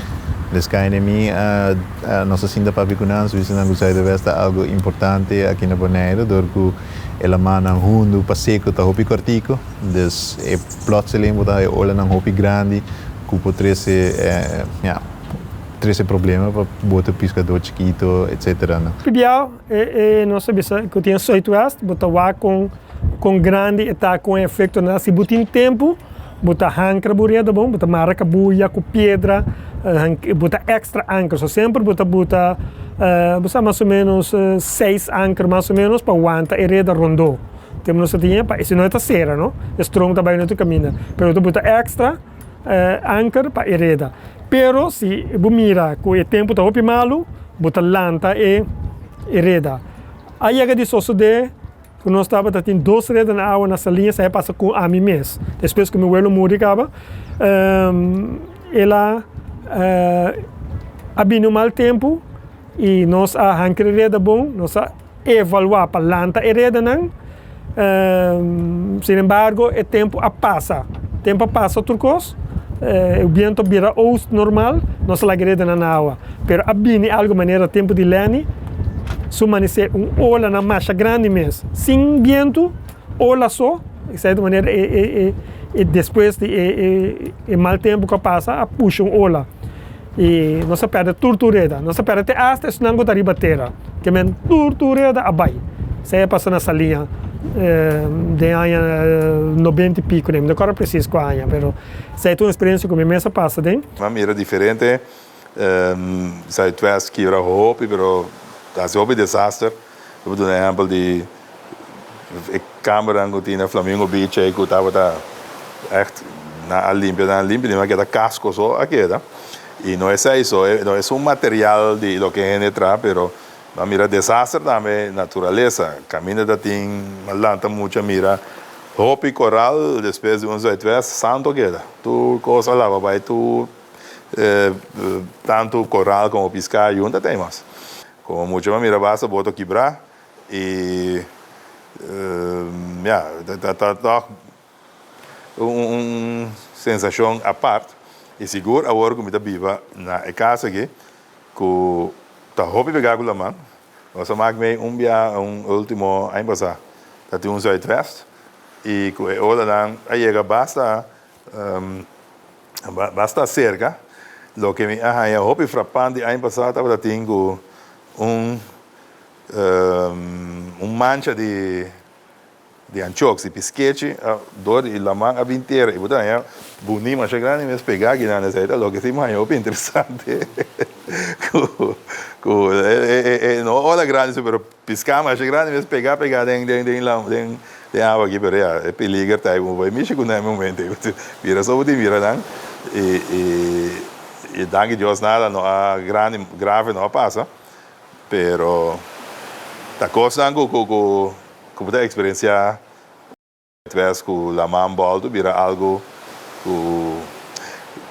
Des KNMI a nos a sinta papia ku nan, su bisa nan ku zuidwest ta algo importante aki na Boneiru dor ku e lamannan hundu pa seku ta hopi kòrtiku. Des e plotseling bo ta haña olanan hopi grandi ku por trese ya. Trese problema pa bote piskadó chikito etcetera no. P'bia e nos ta bisa ku tin zuidwest bo ta wak kon kon grandi e ta kon e efektonan ta si bo tin tempu bo ta hankra bo reda bon bo ta mara kabuya ku piedra bo ta extra anker so semper bo ta buta bo sa mas o menos seis anker mas o menos pa wanta e reda rondó tempu nos ta tin pa si no e ta sera no e stroom ta bai na otro kaminda pero bo ta buta extra. Anker pa e reda. Pero si bo mira ku e tempu ta hopi malu, bo ta lanta e reda. A yega di sosodé ku nos tabata tin dos reda na awa na Saliña, esei a pasa ku ami mes. Despues ku mi welo muri kaba, el a a bini un mal tempu i nos a hanker e reda bon, nos a evaluá pa lanta e redanan. Sin embargo, e tempu a pasa. Tempu a pasa tur kos, e bientu a bira oost normal, nos a laga e redanan na awa. Pero a bini algu manera tempu di Lenny, su manisé un olanan masha grandi mes. Sin bientu, ola so, di sierto manera e despues di e mal tempu ku a pasa a pusha un ola. I nos a pèrdè tur tur reda. Nos a pèrdè te asta esnan ku ta riba tera. Ke men tur tur reda a bai. Esei a pasa na Saliña den aña nobenta i piko. Mi no kòrda presis kua aña, pero esei ta un eksperensia ku mi mes a pasa den. Mi a mira diferente Zuidwest kibra hopi, pero ta hasi hopi desaster. Mi por duna ehèmpel di. Kambernan ku tin na Flamingo Beach ei ku tabata ègt nan a limpia, nan a limpia, di manera ku ta kasko so a keda. I no esei so, no es un material di loke hende traha, pero nan mira desaster tambe naturalesa. Kaminda ta tin lanta mucha mira hopi koral despues di un zuidwest santo keda. Tur kos a laba bai tur tantu koral komo piská yunta ta ei mas. Komo mucha mira basta boto kibrá I ya, ta ta tòg un sensashon apart. I sigur awor ku mi ta biba na e kas aki ku ta hopi pegá ku laman. Nos a mak mei un bia un ultimo aña pasá ta tin un zuidwest i ku e olanan a yega basta basta serka. Loke mi a haña hopi frapante aña pasá tabata tin ku un Un mancha di di anchoks, di piskechi, dor di laman a bin tera i bo ta haña buni masha grandi mes pegá akinan. Esei ta loke si mi haña hopi interesante ku ku e no ola grandi si pero piská masha grandi mes pegá pegá den den den den den awa aki pero ya e peliger ta ei bo bai mishi ku nan e momento ei mira so bo tin mira nan i i danki Dios nada no a grandi grave no a pasa. Pero ta kosnan ku ku ku bo ta eksperensiá despues ku laman bòltu bira algu ku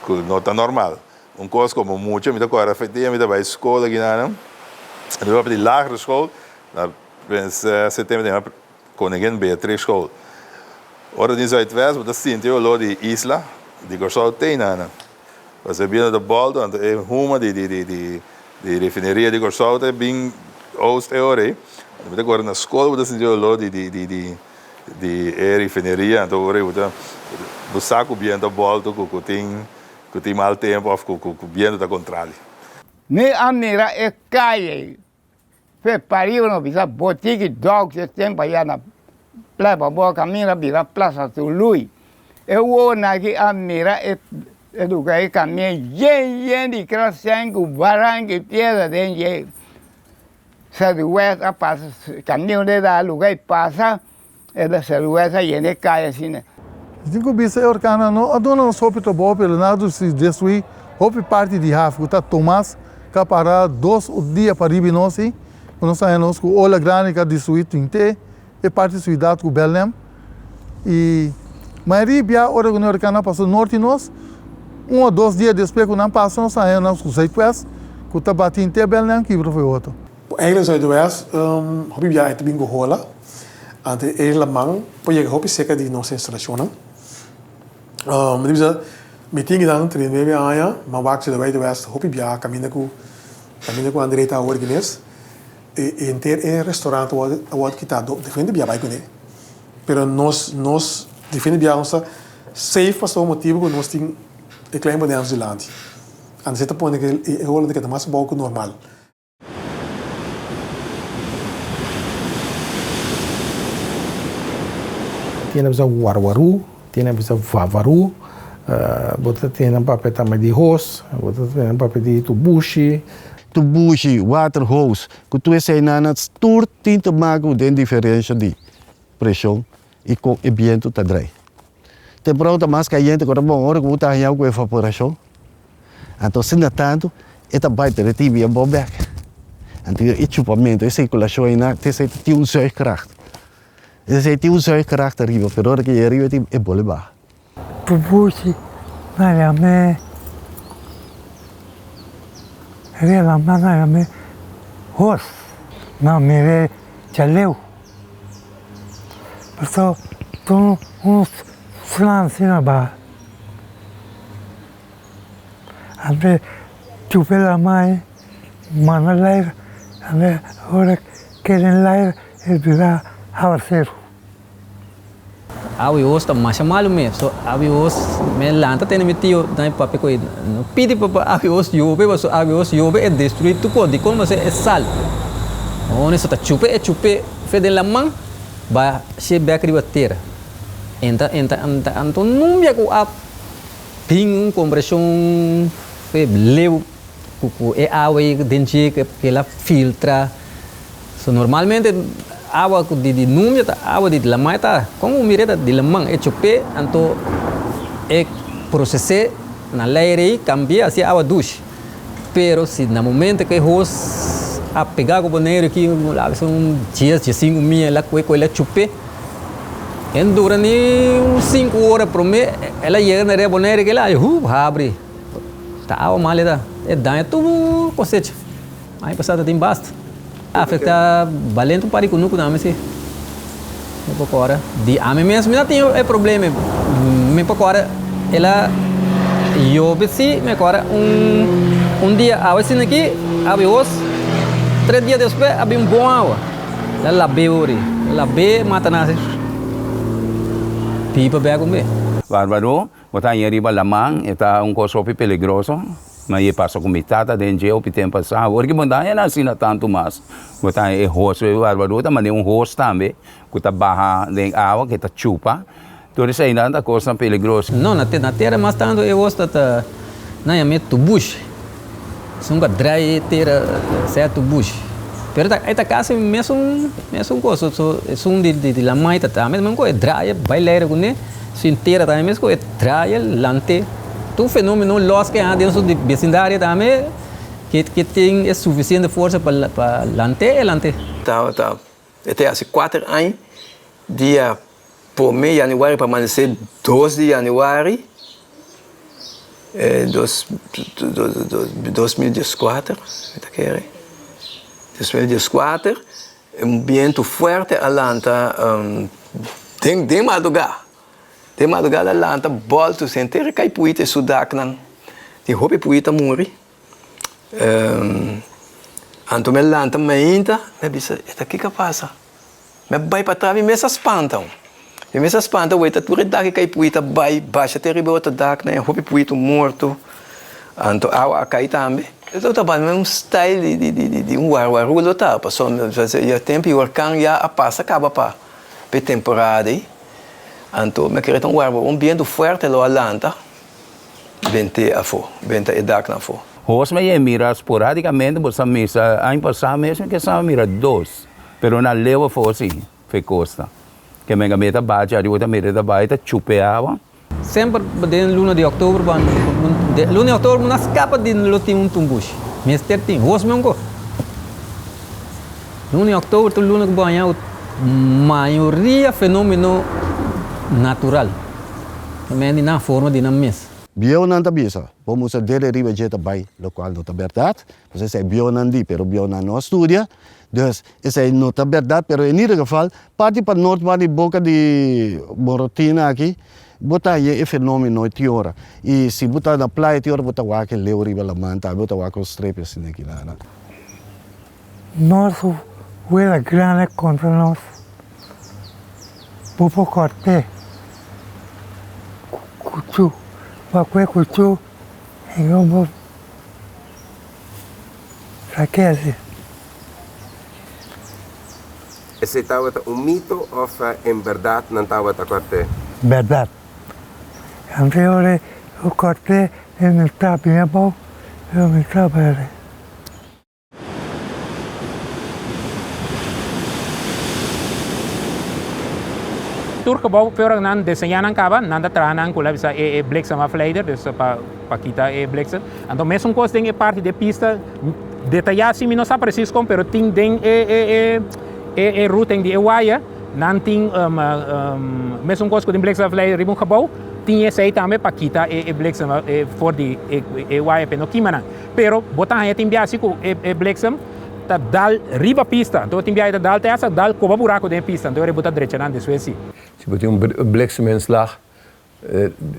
ku no ta normal. Un kos komo mucha mi ta kòrda fe dia mi ta bai skol aki nan, mi ta papia di lagere skol na Prinses Setembro ta yama Koningin Beatrix School. Ora di Zuidwest bo ta sinti e olor di isla di Kòrsou te einan. Pasobra e bira ta bòltu anto e huma di di refineria di Kòrsou ta bin oost e ora ei. Anto bo ta kore na skol bo ta sinti e olor di di di e refineria anto ora ei bo ta bo sa ku bientu a bòltu ku tin ku tin mal tempu òf ku ku bientu ta kontrali. Mi a mira e kaya ei Fe pariba no bisa botiki dogs e tempo aya na playa pabou kaminda bira plaza Tului. E wowonan aki a mira e lugar e kaminda yen yen di krasen ku baranka i piedra den dje. Sèruwès a pasa kaminda de da lugar i pasa e da sèruwès a yena e kaya asina. Mi tin ku bisa e orkannan no a duna nos hopi trabou pero nan a destruí hopi parti di haf ku ta Tomas ka para dos dia pa riba nos i ku nos haña nos ku ola grandi ka destruí tinte e parti siudat ku Belnem i mayoria bia ora ku orkannan pasa norti nos un o dos dia despues ku nan pasa nos haña nos ku zuidwest ku ta bati henter Belnem kibra for e otro. Eigenlijk zuidwest hopi bia e ta bin ku hola. Anto e laman por yega hopi serka di nos instalashonnan. Mi ta bisa mi tin kinan 39 aña, m'a wak si Zuidwest hopi biaha kaminda ku kaminda ku André ta awor aki mes. E henter e restaurant a wòrdu a wòrdu kitá dor diferente biaha bai kuné. Pero nos nos diferente biaha nos ta safe pasobra motibu ku nos tin e klein Boneiru dilanti. Anto esei ta pone ku e ola ta keda mas abou ku normal. Tin a bisa warwarú, tin a bisa vavarú, bo ta tene nan papia tambe di hos, bo ta tene nan papia di tubushi. Tubushi, waterhose, ku tur eseinan nan tur tin te make ku den diferensha di preshon i kon e bientu ta drai. Temporada ta mas kayente ku ta bon ora ku bo ta haña ku evaporashon. Anto asina tantu e ta bai pero e tin bien bo bek. Anto e chupamentu, e sirkulashon einan te esei tin un zuigkracht. Esei tin un zuigkracht ariba pero ora ke yega ariba e tin e bole baha. Pupushi na yam'é Relama na yam'é hos na mir'é djaleu. Pasobra tur un slan asina baha. Ante chupa e lama ei, manda laira, ante ora keda den laira e bira awaseru. Awe os ta masha malu mes, so awe os me lanta tene mi tio na e papia ku e no pidi pa pa awe os yobe paso awe os yobe e destrui tur kos dikon pasobra e sal honesto ta chupa e chupe fe den laman ba she bek riba tera enta enta enta anto numbia ku a Tin un kompreshon leu ku e awa ei den dje ku el a filtra. So normalmente Awa ku di di nubia ta awa di laman e ta kon ku mira e ta di laman e chop'é anto e proses'é na leire ei kambi'é hasié awa dushi. Pero si na momento ku e hos a pega ku Boneiru aki a bisa un dies diesinku mia el a kue ku el a chup'é e no dura ni un sinku ora promé el a yega na rea Boneiru kila hu habri ta awa mal e ta e daña tur kosecha. Aña pasá ta tin basta. Afektá balente un par di kunuku na ami si. Mi por kòrda. Di ami mes mi no tin e problema. Mi por kòrda el a yobe si, mi a kòrda un un dia awe asina aki, awe hos, tres dia despues a bin un bon awa. El a lab'é ori. El a lab'é mata nan asi. Pipa bek un be. Barbaro, Bo ta haña riba laman, e ta un kos hopi peligroso, ma e pasa ku mi tata den dje hopi tempu pasá. Awor ki bo no ta haña nan asina tantu mas. Bo ta haña e hos, e barbaru ta manera un hos tambe ku ta baha den awa ku e ta chupa. Tur eseinan ta kosnan peligroso. No, na na tera mas tantu e hos ta ta nan yam'é tubush. Esun ka drai e tera sea tubush. Pero ta e ta kasi mesun mesun kos. So esun di di laman e ta tambe mesmo kos e drai e bai leira kuné. Sin tera tambe mes ku e trae lante tur fenomeno los ke den su besindario tambe ke ke tin e sufisiente forsa pa pa lante e lante. Tabata e ta hasi kuater aña dia prome januari pa amanesé dos di januari dos 2014 mi ta kere 2014 Un bientu fuerte a lanta den den madrugá. Den madrugá el a lanta bòltu henter e kai puita e su daknan. Tin hopi puita muri. Anto mi a lanta mainta, mi a bisa, e ta kiko a pasa? Mi a bai patras, mi mes a spanta. Mi mes a spanta weta tur e dak e kai puita bai basha te riba e otro daknan, e hopi puita morto. Anto awa a kai tambe. E ta tabata un style di un warwarú lo ta, pasobra ya tempu di orkan ya a pasa kaba pa e temporada ei. Anto mi a kere ta un warwarú, un bientu fuerte lo a lanta bent'é afó, benta e daknan afó. Hos mi a yega mira sporadicamente, bo sa misa aña pasá mes mi ke sa mira dos, pero na leu afó si, fe costa. Ke menga mi ta bacha ariba ta mira ta bai ta chupa e awa. Semper den luna di òktober bo luna di òktober bo no a skapa di lo tin un tumbushi. Mester tin, hos mi un kos. Luna di òktober ta un luna ku bo haña mayoria fenomeno natural. Ta mende di nan forma di nan mes. Bieunan ta bisa, bo musa dede riba dje ta bai, lokual no ta bèrdat. Pasobra esei bieunan di, pero bieunan no a studia. Dus, esei no ta bèrdat, pero en ieder geval, Parti pa nort bar di boka di Morotina aki, bo ta haña e fenomeno e tiora. I si bo ta na playa tiora bo ta wak e leu riba laman tambe, bo ta wak un strepi asina aki na. Nos wela grandi kontra nos, bo por kòrt'é ku kuchú, bo a kue kuchú i bo sak'é así. Esei tabata un mito of en berdad nan tabata cort'é? Berdad. Antes ora e cort'é e no ta bien abou, pero mi ta berde. Tur gebou voordat nan deseñá nan kaba, nan ta traha nan ku la bisa e bliksem afleider, dus pa pa kita e bliksem. Anto mesun kos den e parti di e pista, Detayá si mi no sa presis kon, pero tin den e e e e e routing di e waya, nan tin mesun kos ku tin bliksemafleider riba un gebou, tin esei tambe pa kita e e bliksem for di e e waya pa e no kima nan. Pero bo ta haña tin bia si ku e e bliksem ta dal riba pista, anto tin bia e ta dal te hasta dal koba buraku den e pista, anto bo ta drecha nan despues si. Si bo tin un blikseminslag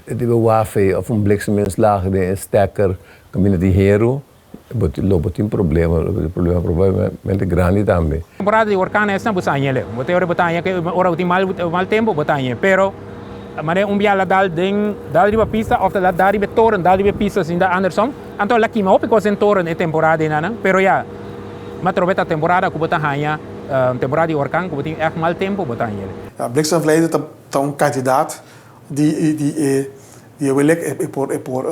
Riba wafei of un blikseminslag den e stekker kaminda di heru, lo bo tin problema, lo bo tin problema probablemente grandi tambe. Temporada di orkan esnan bo sa hañ'e. Bo ta ora bo ta haña ke ora bo tin mal mal tempu bo ta hañ'e. Pero manera un bia la dal den dal riba pista of ta la dal riba e toren dal riba e pista asinda andersom anto la kima hopi kos den toren e temporada enanan. Pero ya ma trobe ta temporada ku bo ta haña temporada di orkan ku bo tin ègt mal tempu bo ta hañ'e. Ya bliksemafleider ta Ta un kantidat di di e di e welek e por e por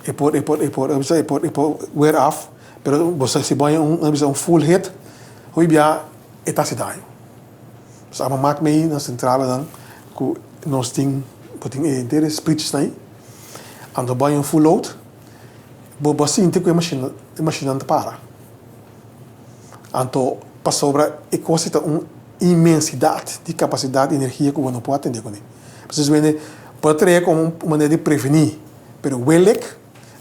e por e por e por e por e por weer af pero bo sa si bo haña un bisa un full hit hopi bia E ta hasi daño. Nos a mak mei na sentralenan ku nos tin bo tin e henter e sprietjesnan ei. Anto bo haña un full load, bo bo a sinti ku e mashina e mashinnan ta para. Anto pasobra e kos ei ta un inmensidat di kapasidat di energia ku bo no por atendé kuné. Presis wende bo ta traha komo un manera di prevení, pero welek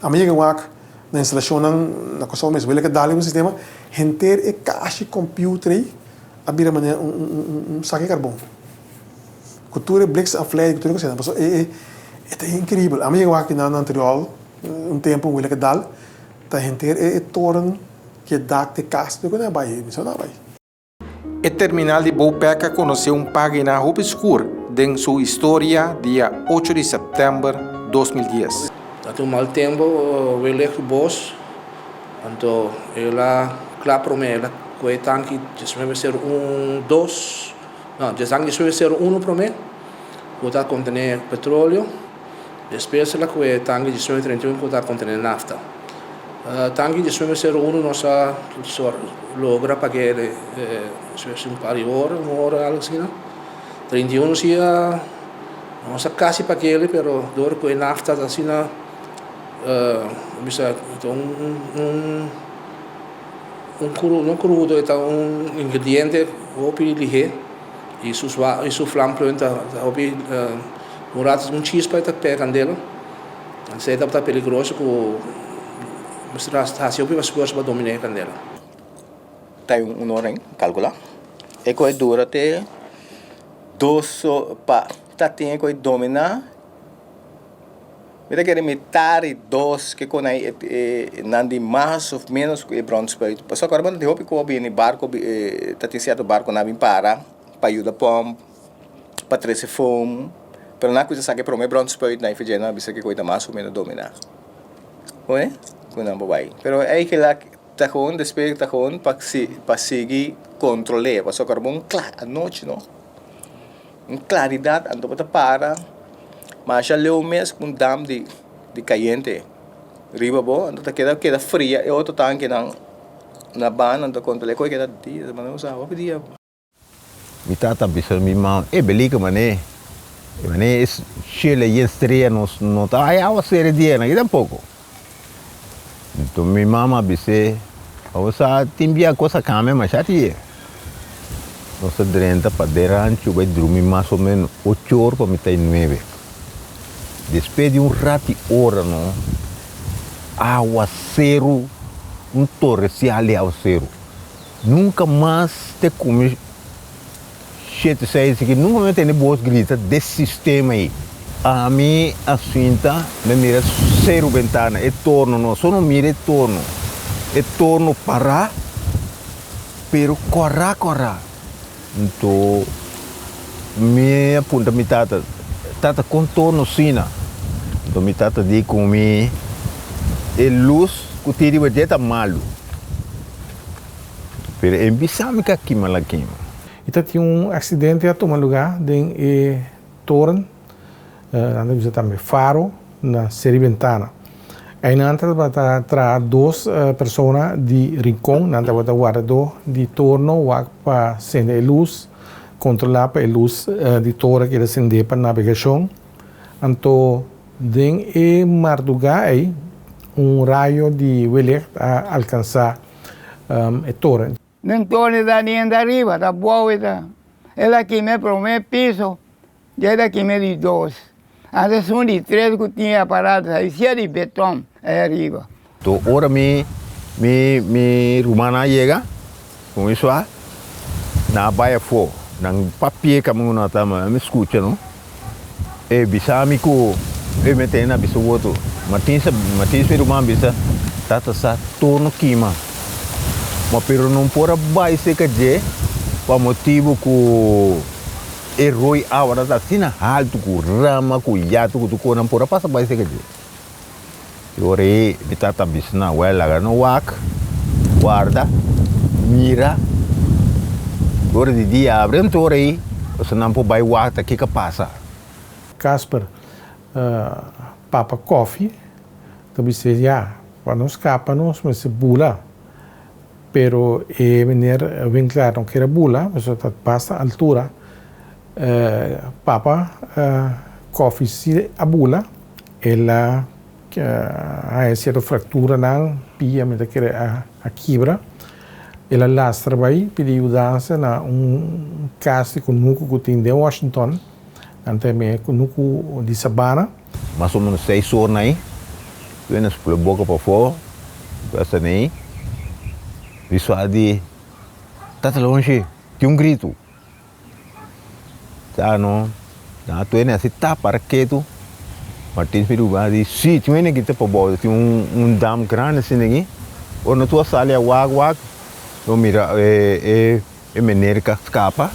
a mi yega wak na instalashonnan na Kòrsou mes, welek a dal riba un sistema, henter e kashi computer ei a bira manera un un un saki karbon. Ku tur e bliksem a flei, ku tur e kosnan. Pasobra e e e ta inkribel. Ami yega wak na Antriol un tempu welek a dal, ta henter e e toren ku e dak di e kas tur ku nan a bai, mi sa nan a bai. E terminal di Bopec a konosé un página hopi skur den su historia dia ocho di sèptèmber 2010. Ta tin un mal tempu welek bos, anto el a kla promé, el a kohe tanki diesnuebe sero un dos, no, tanki diesnuebe sero uno promé ku ta kontené petroleo, despues el a kohe tanki diesnuebe treinta i un ku ta kontené nafta. Tanki diesnuebe sero uno nos a logra pag'é despues di un par di ora, un ora algu asina. 31 si a nos a kasi pag'é pero dor ku e nafta ta asina bisa ta un un un no krudo e ta un ingrediente hopi lihé i su i su flampunt ta hopi un rato un chispa e ta pega kandela. Esei tabata peligroso ku mester a hasi hopi esfuerso pa dominá e kandela. Ta un ora en kalkulá. E koe dura te dos pa ta tin e koe dominá. Mi ta kere mitar di dos ke kon ai nan di mas of menos ku e brònspuit. Pasobra ku ora bo hopi koe bini barko ta tin sierto barkonan a bin para pa yuda pòmp. pa trese foam, pero nan a cuminsa saca e prome bronspuit nan y nan a bisa cu ta mas o menos domina. Oe cu nan por bay. Pero eigenlijk ta gewoon despues ta gewoon pa pa sigui controle pasobra carbon cla anochi no un claridad anto bo ta para masha leu mes cu un dam di di cayente riba bo anto ta keda keda fria e otro tankinan na banda anto controle cu a keda dia hopi dia. Mi tata bisa mi mama, e belica mané, e mané e shela yen strea nos no ta haya awa sera dia nan, i tampoco. Nton mi mama a bis'é, Abo sa tin bia cos a cambia masha tie. Nos a drenta pa den rancho bai drumi mas o menos ocho or pa mitad nuebe. Despues di un rati ora no, awaceru, un torrecial di awaceru. Nunca mas te cumi shete seis aki nunca mi a tende bos grita des sistema ei. Ami a sinta mi a mira seru bentana e torno no so no mira e torno e torno para pero cora cora nto mi a puntra mi tata tata con torno sina nto mi tata di cu mi e luz cu tin riba dje ta malu. Pero e bisa mi ka kima la kima. I ta tin un aksidente a tuma lugá den e toren, nan ta bisa tambe faro, na Seri Bentana. Einan tabata traha dos persona di Rincon, nan tabata wardadó di torno wak pa sende e lus, kontrolá pa e lus di toren keda sendé pa nabegashon. Anto Den e mardugá ei, un rayo di wellicht a alkansá e toren. Den toren ta dienta ariba, ta bou e ta. El a kima e promé piso, dje el a kima e di dos. Antes esun di tres ku tin e aparato sa isia di beton ei ariba. To ora mi mi mi rumannan a yega ku mi sua, nan a bai afó, nan papia kaminda ku nan ta, ma mi skucha no. E bisa mi ku e mete na bisa woto. Martins Martins mi ruman bisa, Tata sa torno kima. Ma pero no por a bai serka dje pa motibu ku e roi awa ta asina haltu ku rama ku yatu ku tur kos nan por a pasa bai serka dje. E ora ei mi tata a bisa nan, Wèl, laga no wak, warda, mira. E ora di dia abri, anto ora ei boso nan por bai wak ta kiko a pasa. Casper, Papa Koffie ta bisa, Ya, pa nos skapa nos mester bula. Pero e meneer Winklaar no kier a bula, pasobra ta basta altura. Papa Koffie si a bula, el a haña sierto fracturanan, pia mi ta kere a kibra. El a lastra bai pidi yudansa na un kas di kunuku ku tin den Washington, nan ta yam'é kunuku di Sabana. Mas o menos seis or na ei, wena spula boka pafó, basta na ei, mi sua di, Tata Lonchi, tin un gritu. Ta no, nan a tuene asi ta para ketu, Martins mi ruba di, si, tin un hende aki ta pabou, tin un dam grandi asina aki, ora no tur a sali a wak wak, no mira e. E meneer ka skapa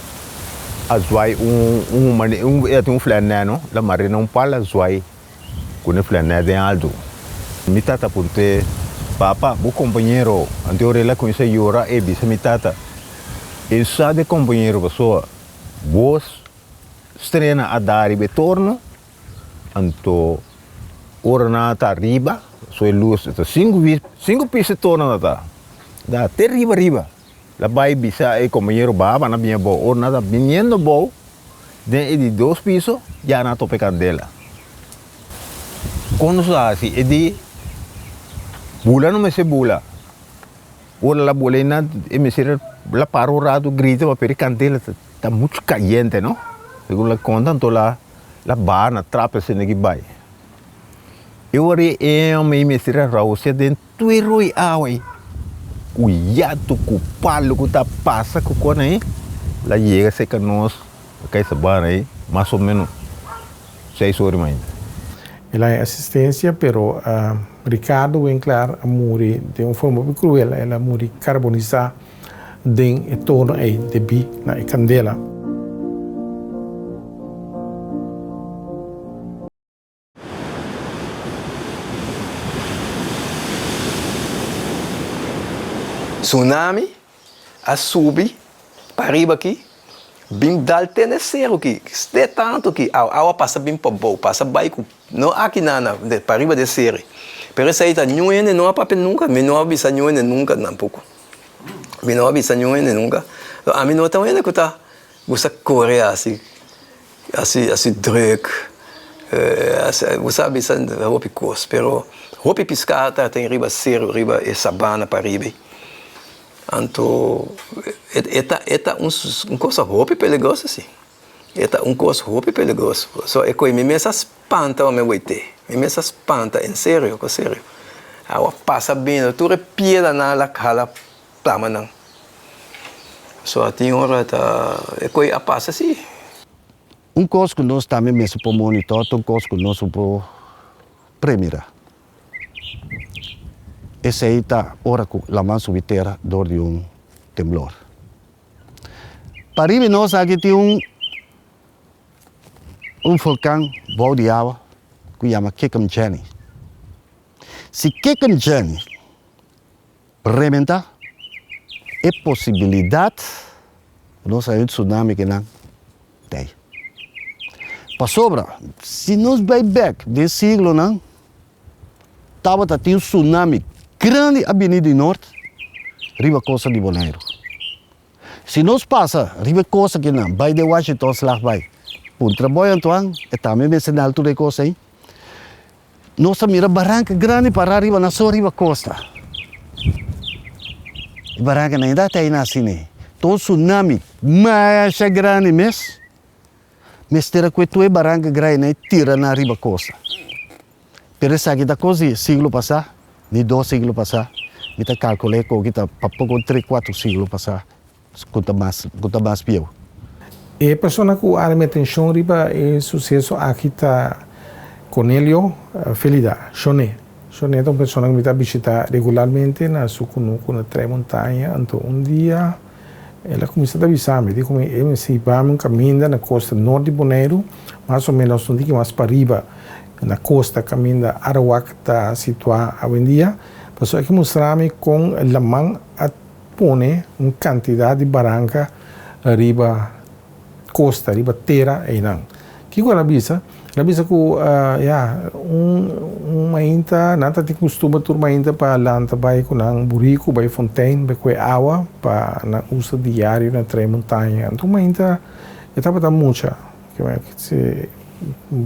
a zwai un un mane un e tin un flènè no la mare na un pal a zwai ku ne flènè den alto. Mi tata puntr'é, Papa, bo kompañero? Anto ora el a kuminsá yora e bisa mi tata, E sa de kompañero pasobra bos strena a da riba e torno, anto ora nan a ta riba, so e lus ta sinku sinku pis e torno ta ta da te riba riba. La bai bisa e kompañero baba na bini abou. Ora nan ta biniendo abou den e di dos piso ya nan a topa e kandela. Kon nos a hasi? E di bula no mester bula. Ora la bula einan e mester la para un ratu grita pasobra e kandela ta muchu kayente no. Segun la konta anto la baha na trap esei ki bai. E ora e hòmber ei mester a rausia den Tur roi awa ei ku yatu ku palu ku ta pasa ku kona ei la yega serka nos na kai sabana ei mas o menos seis ora di mainta. El a haña asistencia pero Ricardo Winklaar a muri den un forma hopi cruel, el a muri carbonisa den e torno ei debí na e candela. Tsunami a subi pariba aki, bin dal te na e seru aki, te tantu aki, awa awa pasa bin pabou, pasa bai ku no aki na na pariba di e seru, pero esei ta niun hende no a papia nunka, mi no a bisa niun hende nunka tampoco, mi no a bisa niun hende nunka, ami no ta un hende ku ta gusta kore asi. Asi asi druk bo sa bisa hopi kos pero hopi piská ta tin riba seru riba e sabana pariba anto e ta e ta un cosa hopi peligroso si e ta un kos hopi peligroso so e koe mi mes a spanta ora mi wete mi mes a spanta en serio ku serio awa pasa bini tur e piedranan a hala plama nan. So a tin ora ta e koe a pasa si. Un kos ku nos tambe mester por monitor ta un kos ku nos no por premira. Esei ta ora ku laman subi tera dor di un temblor. Pariba nos aki tin un un volkan bou di awa ku yama Kikemjeni. Si Kikemjeni Rementa e posibilidat ku nos haña un tsunami kinan ta ei. Pasobra si nos bai bek den siglonan tabata tin un tsunami grandi a bini di nort riba kosta di Boneiru. Si nos pasa riba e kosta kinan bai den Washington slag bai puntra Boy Antoine e tambe mester na altura e kos ei. Nos ta mira baranka grandi pará riba nan so riba kosta. E barankanan ainda ta einan asina. Ta un tsunami masha grandi mes. Mester a kue tur e baranka grandinan i tira nan riba kosta. Pero esaki ta kos di siglo pasá, ni dos siglo pasá. Mi ta kalkul'é koki ta pa poko tres, kuater siglo pasá. Ku ta mas ku ta mas bieu. E persona ku a mi atenshon riba e suseso aki ta Cornelio Felida, Shone. Shone ta un persona ku mi ta bishita regularmente na su kunuku na Tres Montaña. Anto un dia el a kuminsá ta bisa mi, di ku mi e mester hiba mi un kaminda na kosta nort di Boneiru, mas o ménos un tiki mas pariba na kosta kaminda Arawak ta situá awendia. Pasobra e ke mustra mi kon laman a Pone un kantidat di baranka riba kosta, riba tera einan. Kiko el a bisa? El a bisa ku ya, un Un mainta, nan ta tin kustumber tur mainta pa lanta bai ku nan buriku bai fontein bai kue awa pa nan usa diario na trae montaña. Anto un mainta e tabata mucha,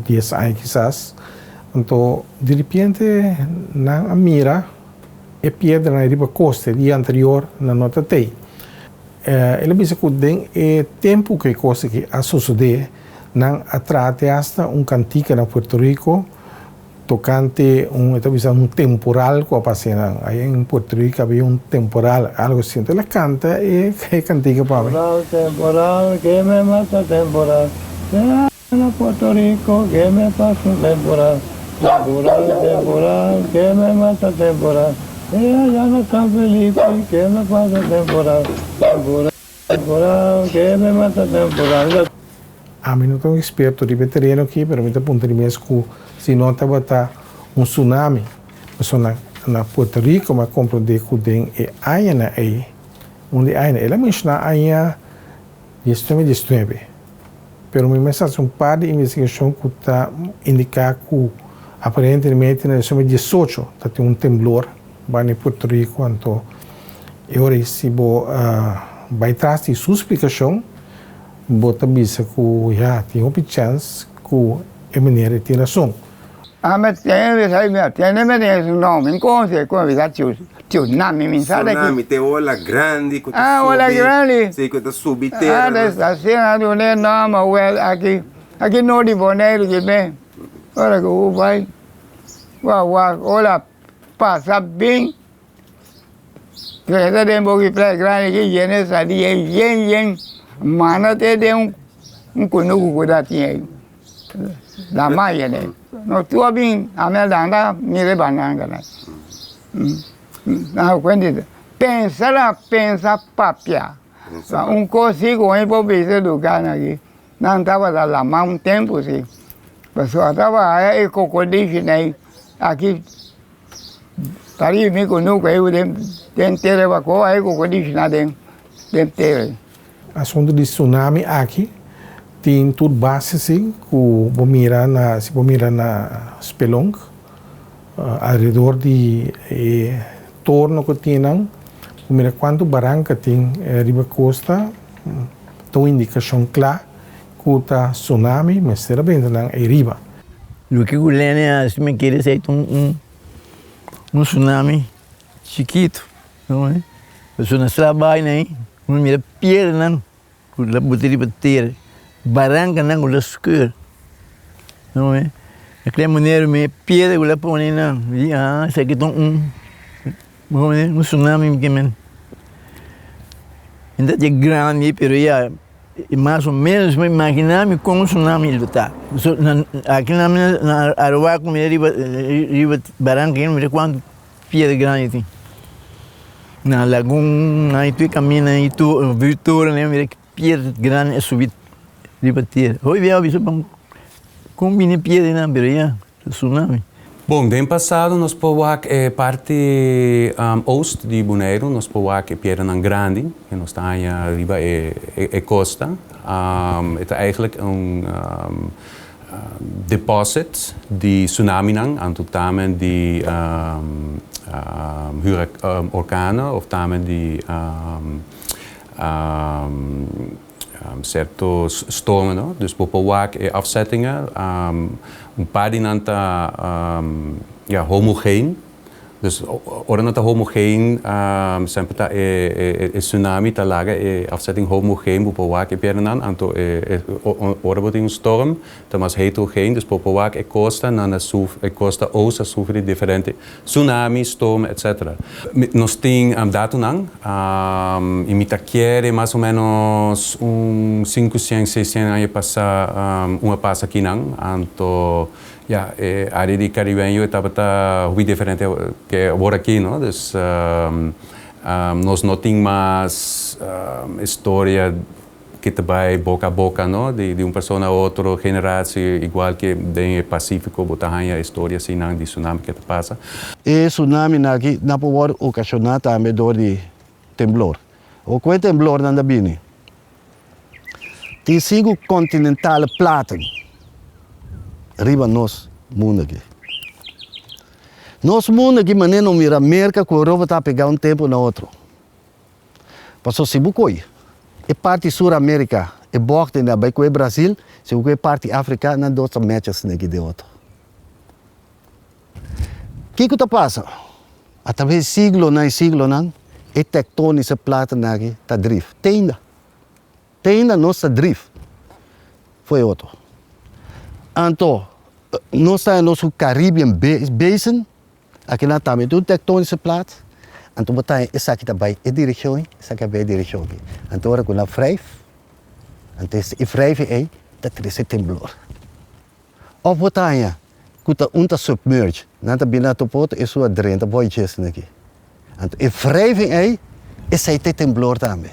dies aña kisas, anto diripiente nan a mira e piedranan riba kosta e dia anterior nan no ta tei. El a bisa ku den e tempu ku e kos aki a sosodé, nan a traha te asta un kantika na Puerto Rico tokante un, e ta bisa un temporal ku a pasa einan. Aya en Puerto Rico habia un temporal, algu así. Enton el a kanta e kantika pa mi. Temporal, temporal, ke me mata temporal. Na Puerto Rico ke me pasa un temporal. Temporal, temporal, ke me mata temporal. E allá na San Felipe ke me pasa temporal. Temporal, temporal, ke me mata temporal. Ami no ta un experto riba e tereno aki, pero mi ta puntra di mes cu si no tabata un tsunami. Pasobra na Puerto Rico mi a comprende cu den e añanan ey, un di e añanan, el a menciona aña diesnuebe diesnuebe. Pero mi mes hasi un par di investigashon ku ta indiká ku aparentemente na diesnuebe diesocho ta tin un temblor banda di Puerto Rico, anto e ora ei si bo bai tras di su splikashon bo ta bisa ku ya tin hopi chèns ku e meneer ei tin rason. Ame tene sa mi tene me den su nom mi konse kon bisa tsunami mi sa de ki. Tsunami te ola grandi ku ta Ah ola subi grandi. si ku ta subi tera Ah na. Asina dune nom wel aki aki no di Boneiru di me ora ku u bai wa wak ola pasa bin Trese den boki playa grandi ki yene sali yen yen mana te den un kunuku ku ta tin ei. Lama yene. No tur a bin ame landa mira e banana nan. Nan kuenti pensa la pensa papia. Un kos si ku mi por bisa luga nan aki nan tabata lama un tempu si. Pasobra tabata haya e kokodishi nan aki pariba mi kunuku ei den tera bakoa e kokodishi nan den tera. Asuntu di tsunami aki tin tur base si ku bo mira na si bo mira na spelonk alrededor di e torno ku tin nan bo mira kuantu baranka tin riba kosta ta un indikashon kla ku ta tsunami mester a benta nan ei riba. Loke ku Lene hasi mi kere esei ta un tsunami chikitu pasobra na sla bai nei. Bo mira piernan ku ta bota riba tera, barankanan ku ta skur. No e aquel manera mi piedra ku ta pone nan, mi di ah esaki ta un un tsunami ke men. No ta dje grandi pero ya mas o menos mi imagina mi kon un tsunami lo ta. Aki na Aruba ku mi riba riba baranka mira kuantu Piedra grandi tin na lagun nan tur camina y tur tur mira ki piedra grandi a subi riba tera hopi bia a bisa con bini piedra nan pero ya tsunami. Bon, den pasado nos por wak e parti oost di Boneiru, nos por wak e piedranan grandi ku nos ta haña riba e kosta. E ta eigenlijk un Deposit di tsunaminan anto tamen di orkanen of tamen di serto stormen no. Dus bo por wak e afzettingen un par di nan ta ya homogeen. Dus ora nan ta homogeen semper ta e tsunami ta laga e afzetting homogeen bo por wak e piernanan anto e ora bo tin un storm ta mas heterogeen dus bo por wak e kosta nan a suf e kosta oost a sufri di diferente tsunami, storm etc. Nos tin datonan y mi ta kere mas o menos un sinkosien seisien aña pasa un a pasa akinan anto Ya, e área di Caribeño e tabata hopi diferente ke awor aki, no? Dus nos no tin mas historia ke ta bai boka a boka, no? Di un persona a otro generatie, igual ke den e Pasífiko bo ta haña historia asina di tsunami ke ta pasa. E tsunaminan aki nan por wòrdu okashoná tambe dor di temblor. Awor ku e temblornan ta bini? Tin sinku kontinentale platen riba nos mundu aki. Nos mundu aki manera no mira Merka ku Europa ta pegá un tempu na otro. Pasobra si bo koi e parti Sur Amerika e bòkte na bai ku e Brasil, si bo koi e parti Afrika nan dos ta mècha sneki den otro. Kiko ta pasa? Atraves di siglonan i siglonan e tektónische platennan aki ta drif. Te ainda. Te ainda nos ta drif for e otro. Anto nos ta nos Caribbean Basin, akinan tambe tin un tektónische plaat, anto bo ta haña esaki ta bai e direkshon ei, esaki a bai e direkshon aki. Anto ora ku nan wrijf, anto e wrijving ei ta trese temblor. Of bo ta haña ku ta un ta submerge, nan ta bini na topa otro, esun a drenta bo djesnan aki. Anto e wrijving ei, esei ta e temblor tambe.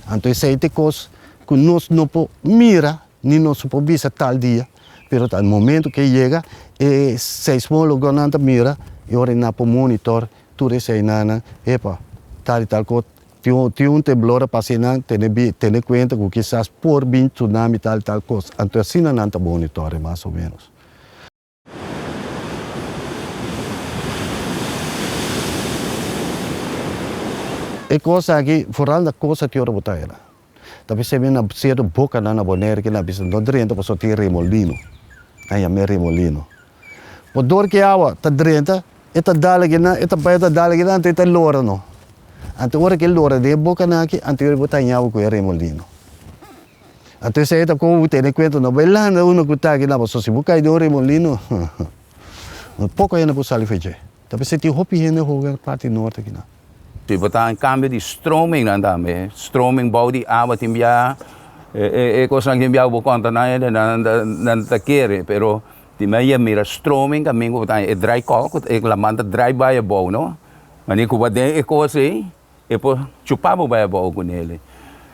Anto esei ta e kos ku nos no por mira ni nos no por bisa tal dia, pero ta momento ku e yega e seismologonan ta mira i ora nan por monitor tur eseinan, epa, tal i tal kos. Tin un temblor a pasa einan, tene bi, tene kuenta ku kisas por bin tsunami tal tal kos. Anto asina nan ta monitore mas o menos. E kos aki, foral na kosta ki ora bo ta era. Ta bisa mi na sierto bokanan na Bonaire ki nan bisa no drenta pasobra tin remolino. Nan yam'é remolino. Por dor ki awa ta drenta, e ta dal akinan, e ta bai, e ta dal akinan, anto e ta lora no. Anto ora ku e lora den e bokanan aki, anto bo ta haña bo ku e remolino. Anto esei ta komo bo tene kuenta, no bai landa uno ku ta akinan, pasobra si bo kai den un remolino, poko hende por sali for dje. Ta p'esei tin hopi hende hoga parti norte akinan. Si bo ta kambio di stromingnan tambe, stroming bou di awa tin bia e kosnan tin bia ku bo konta nan hende nan ta kere, pero Di mei a mira stroming kaminda ku ta e drai kòl ku e laman ta drai bai abou no. Manera ku bo a den e kos ei e por chupa bo bai abou ku nele.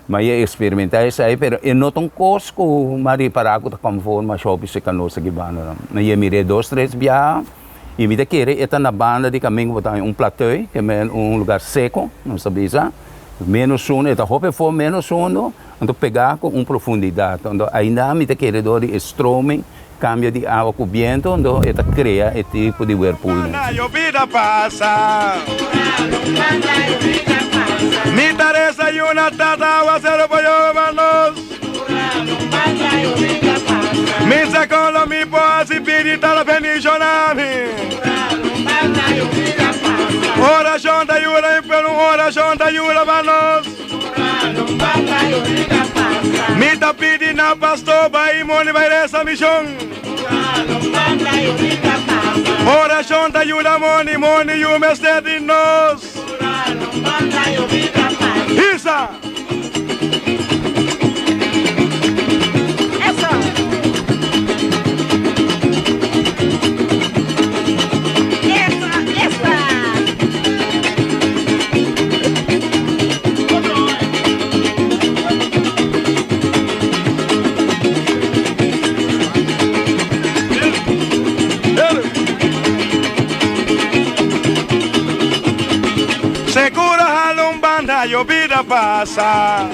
Mi a eksperimentá esei pero e no ta un kos ku mi a ripará ku ta konforme masha hopi serka nos aki banda no. Mi a mir'é dos tres biaha i mi ta kere e ta na banda di kaminda ku bo ta haña un plateu ke men un lugar seko nos ta bisa ménos uno e ta hopi afó ménos uno anto pegá ku un profundidat anto ainda mi ta kere dor di e stroming. Cambio di awa cu biento, ndo e ta crea e tipo di whirlpool. Yobida pasa. Mi ta reza yuna tata awacero pa yobe pa nos. Mi sa con lo mi por haci pidi tata bendiciona mi. Oracion ta yuda mi pueblo un oracion ta yuda pa nos. Mi ta pidi na pastor bai moni bai reza mision. Oracion ta yuda moni, moni yu mester di nos. Hisa! Segura hala un banda, yobida pasa.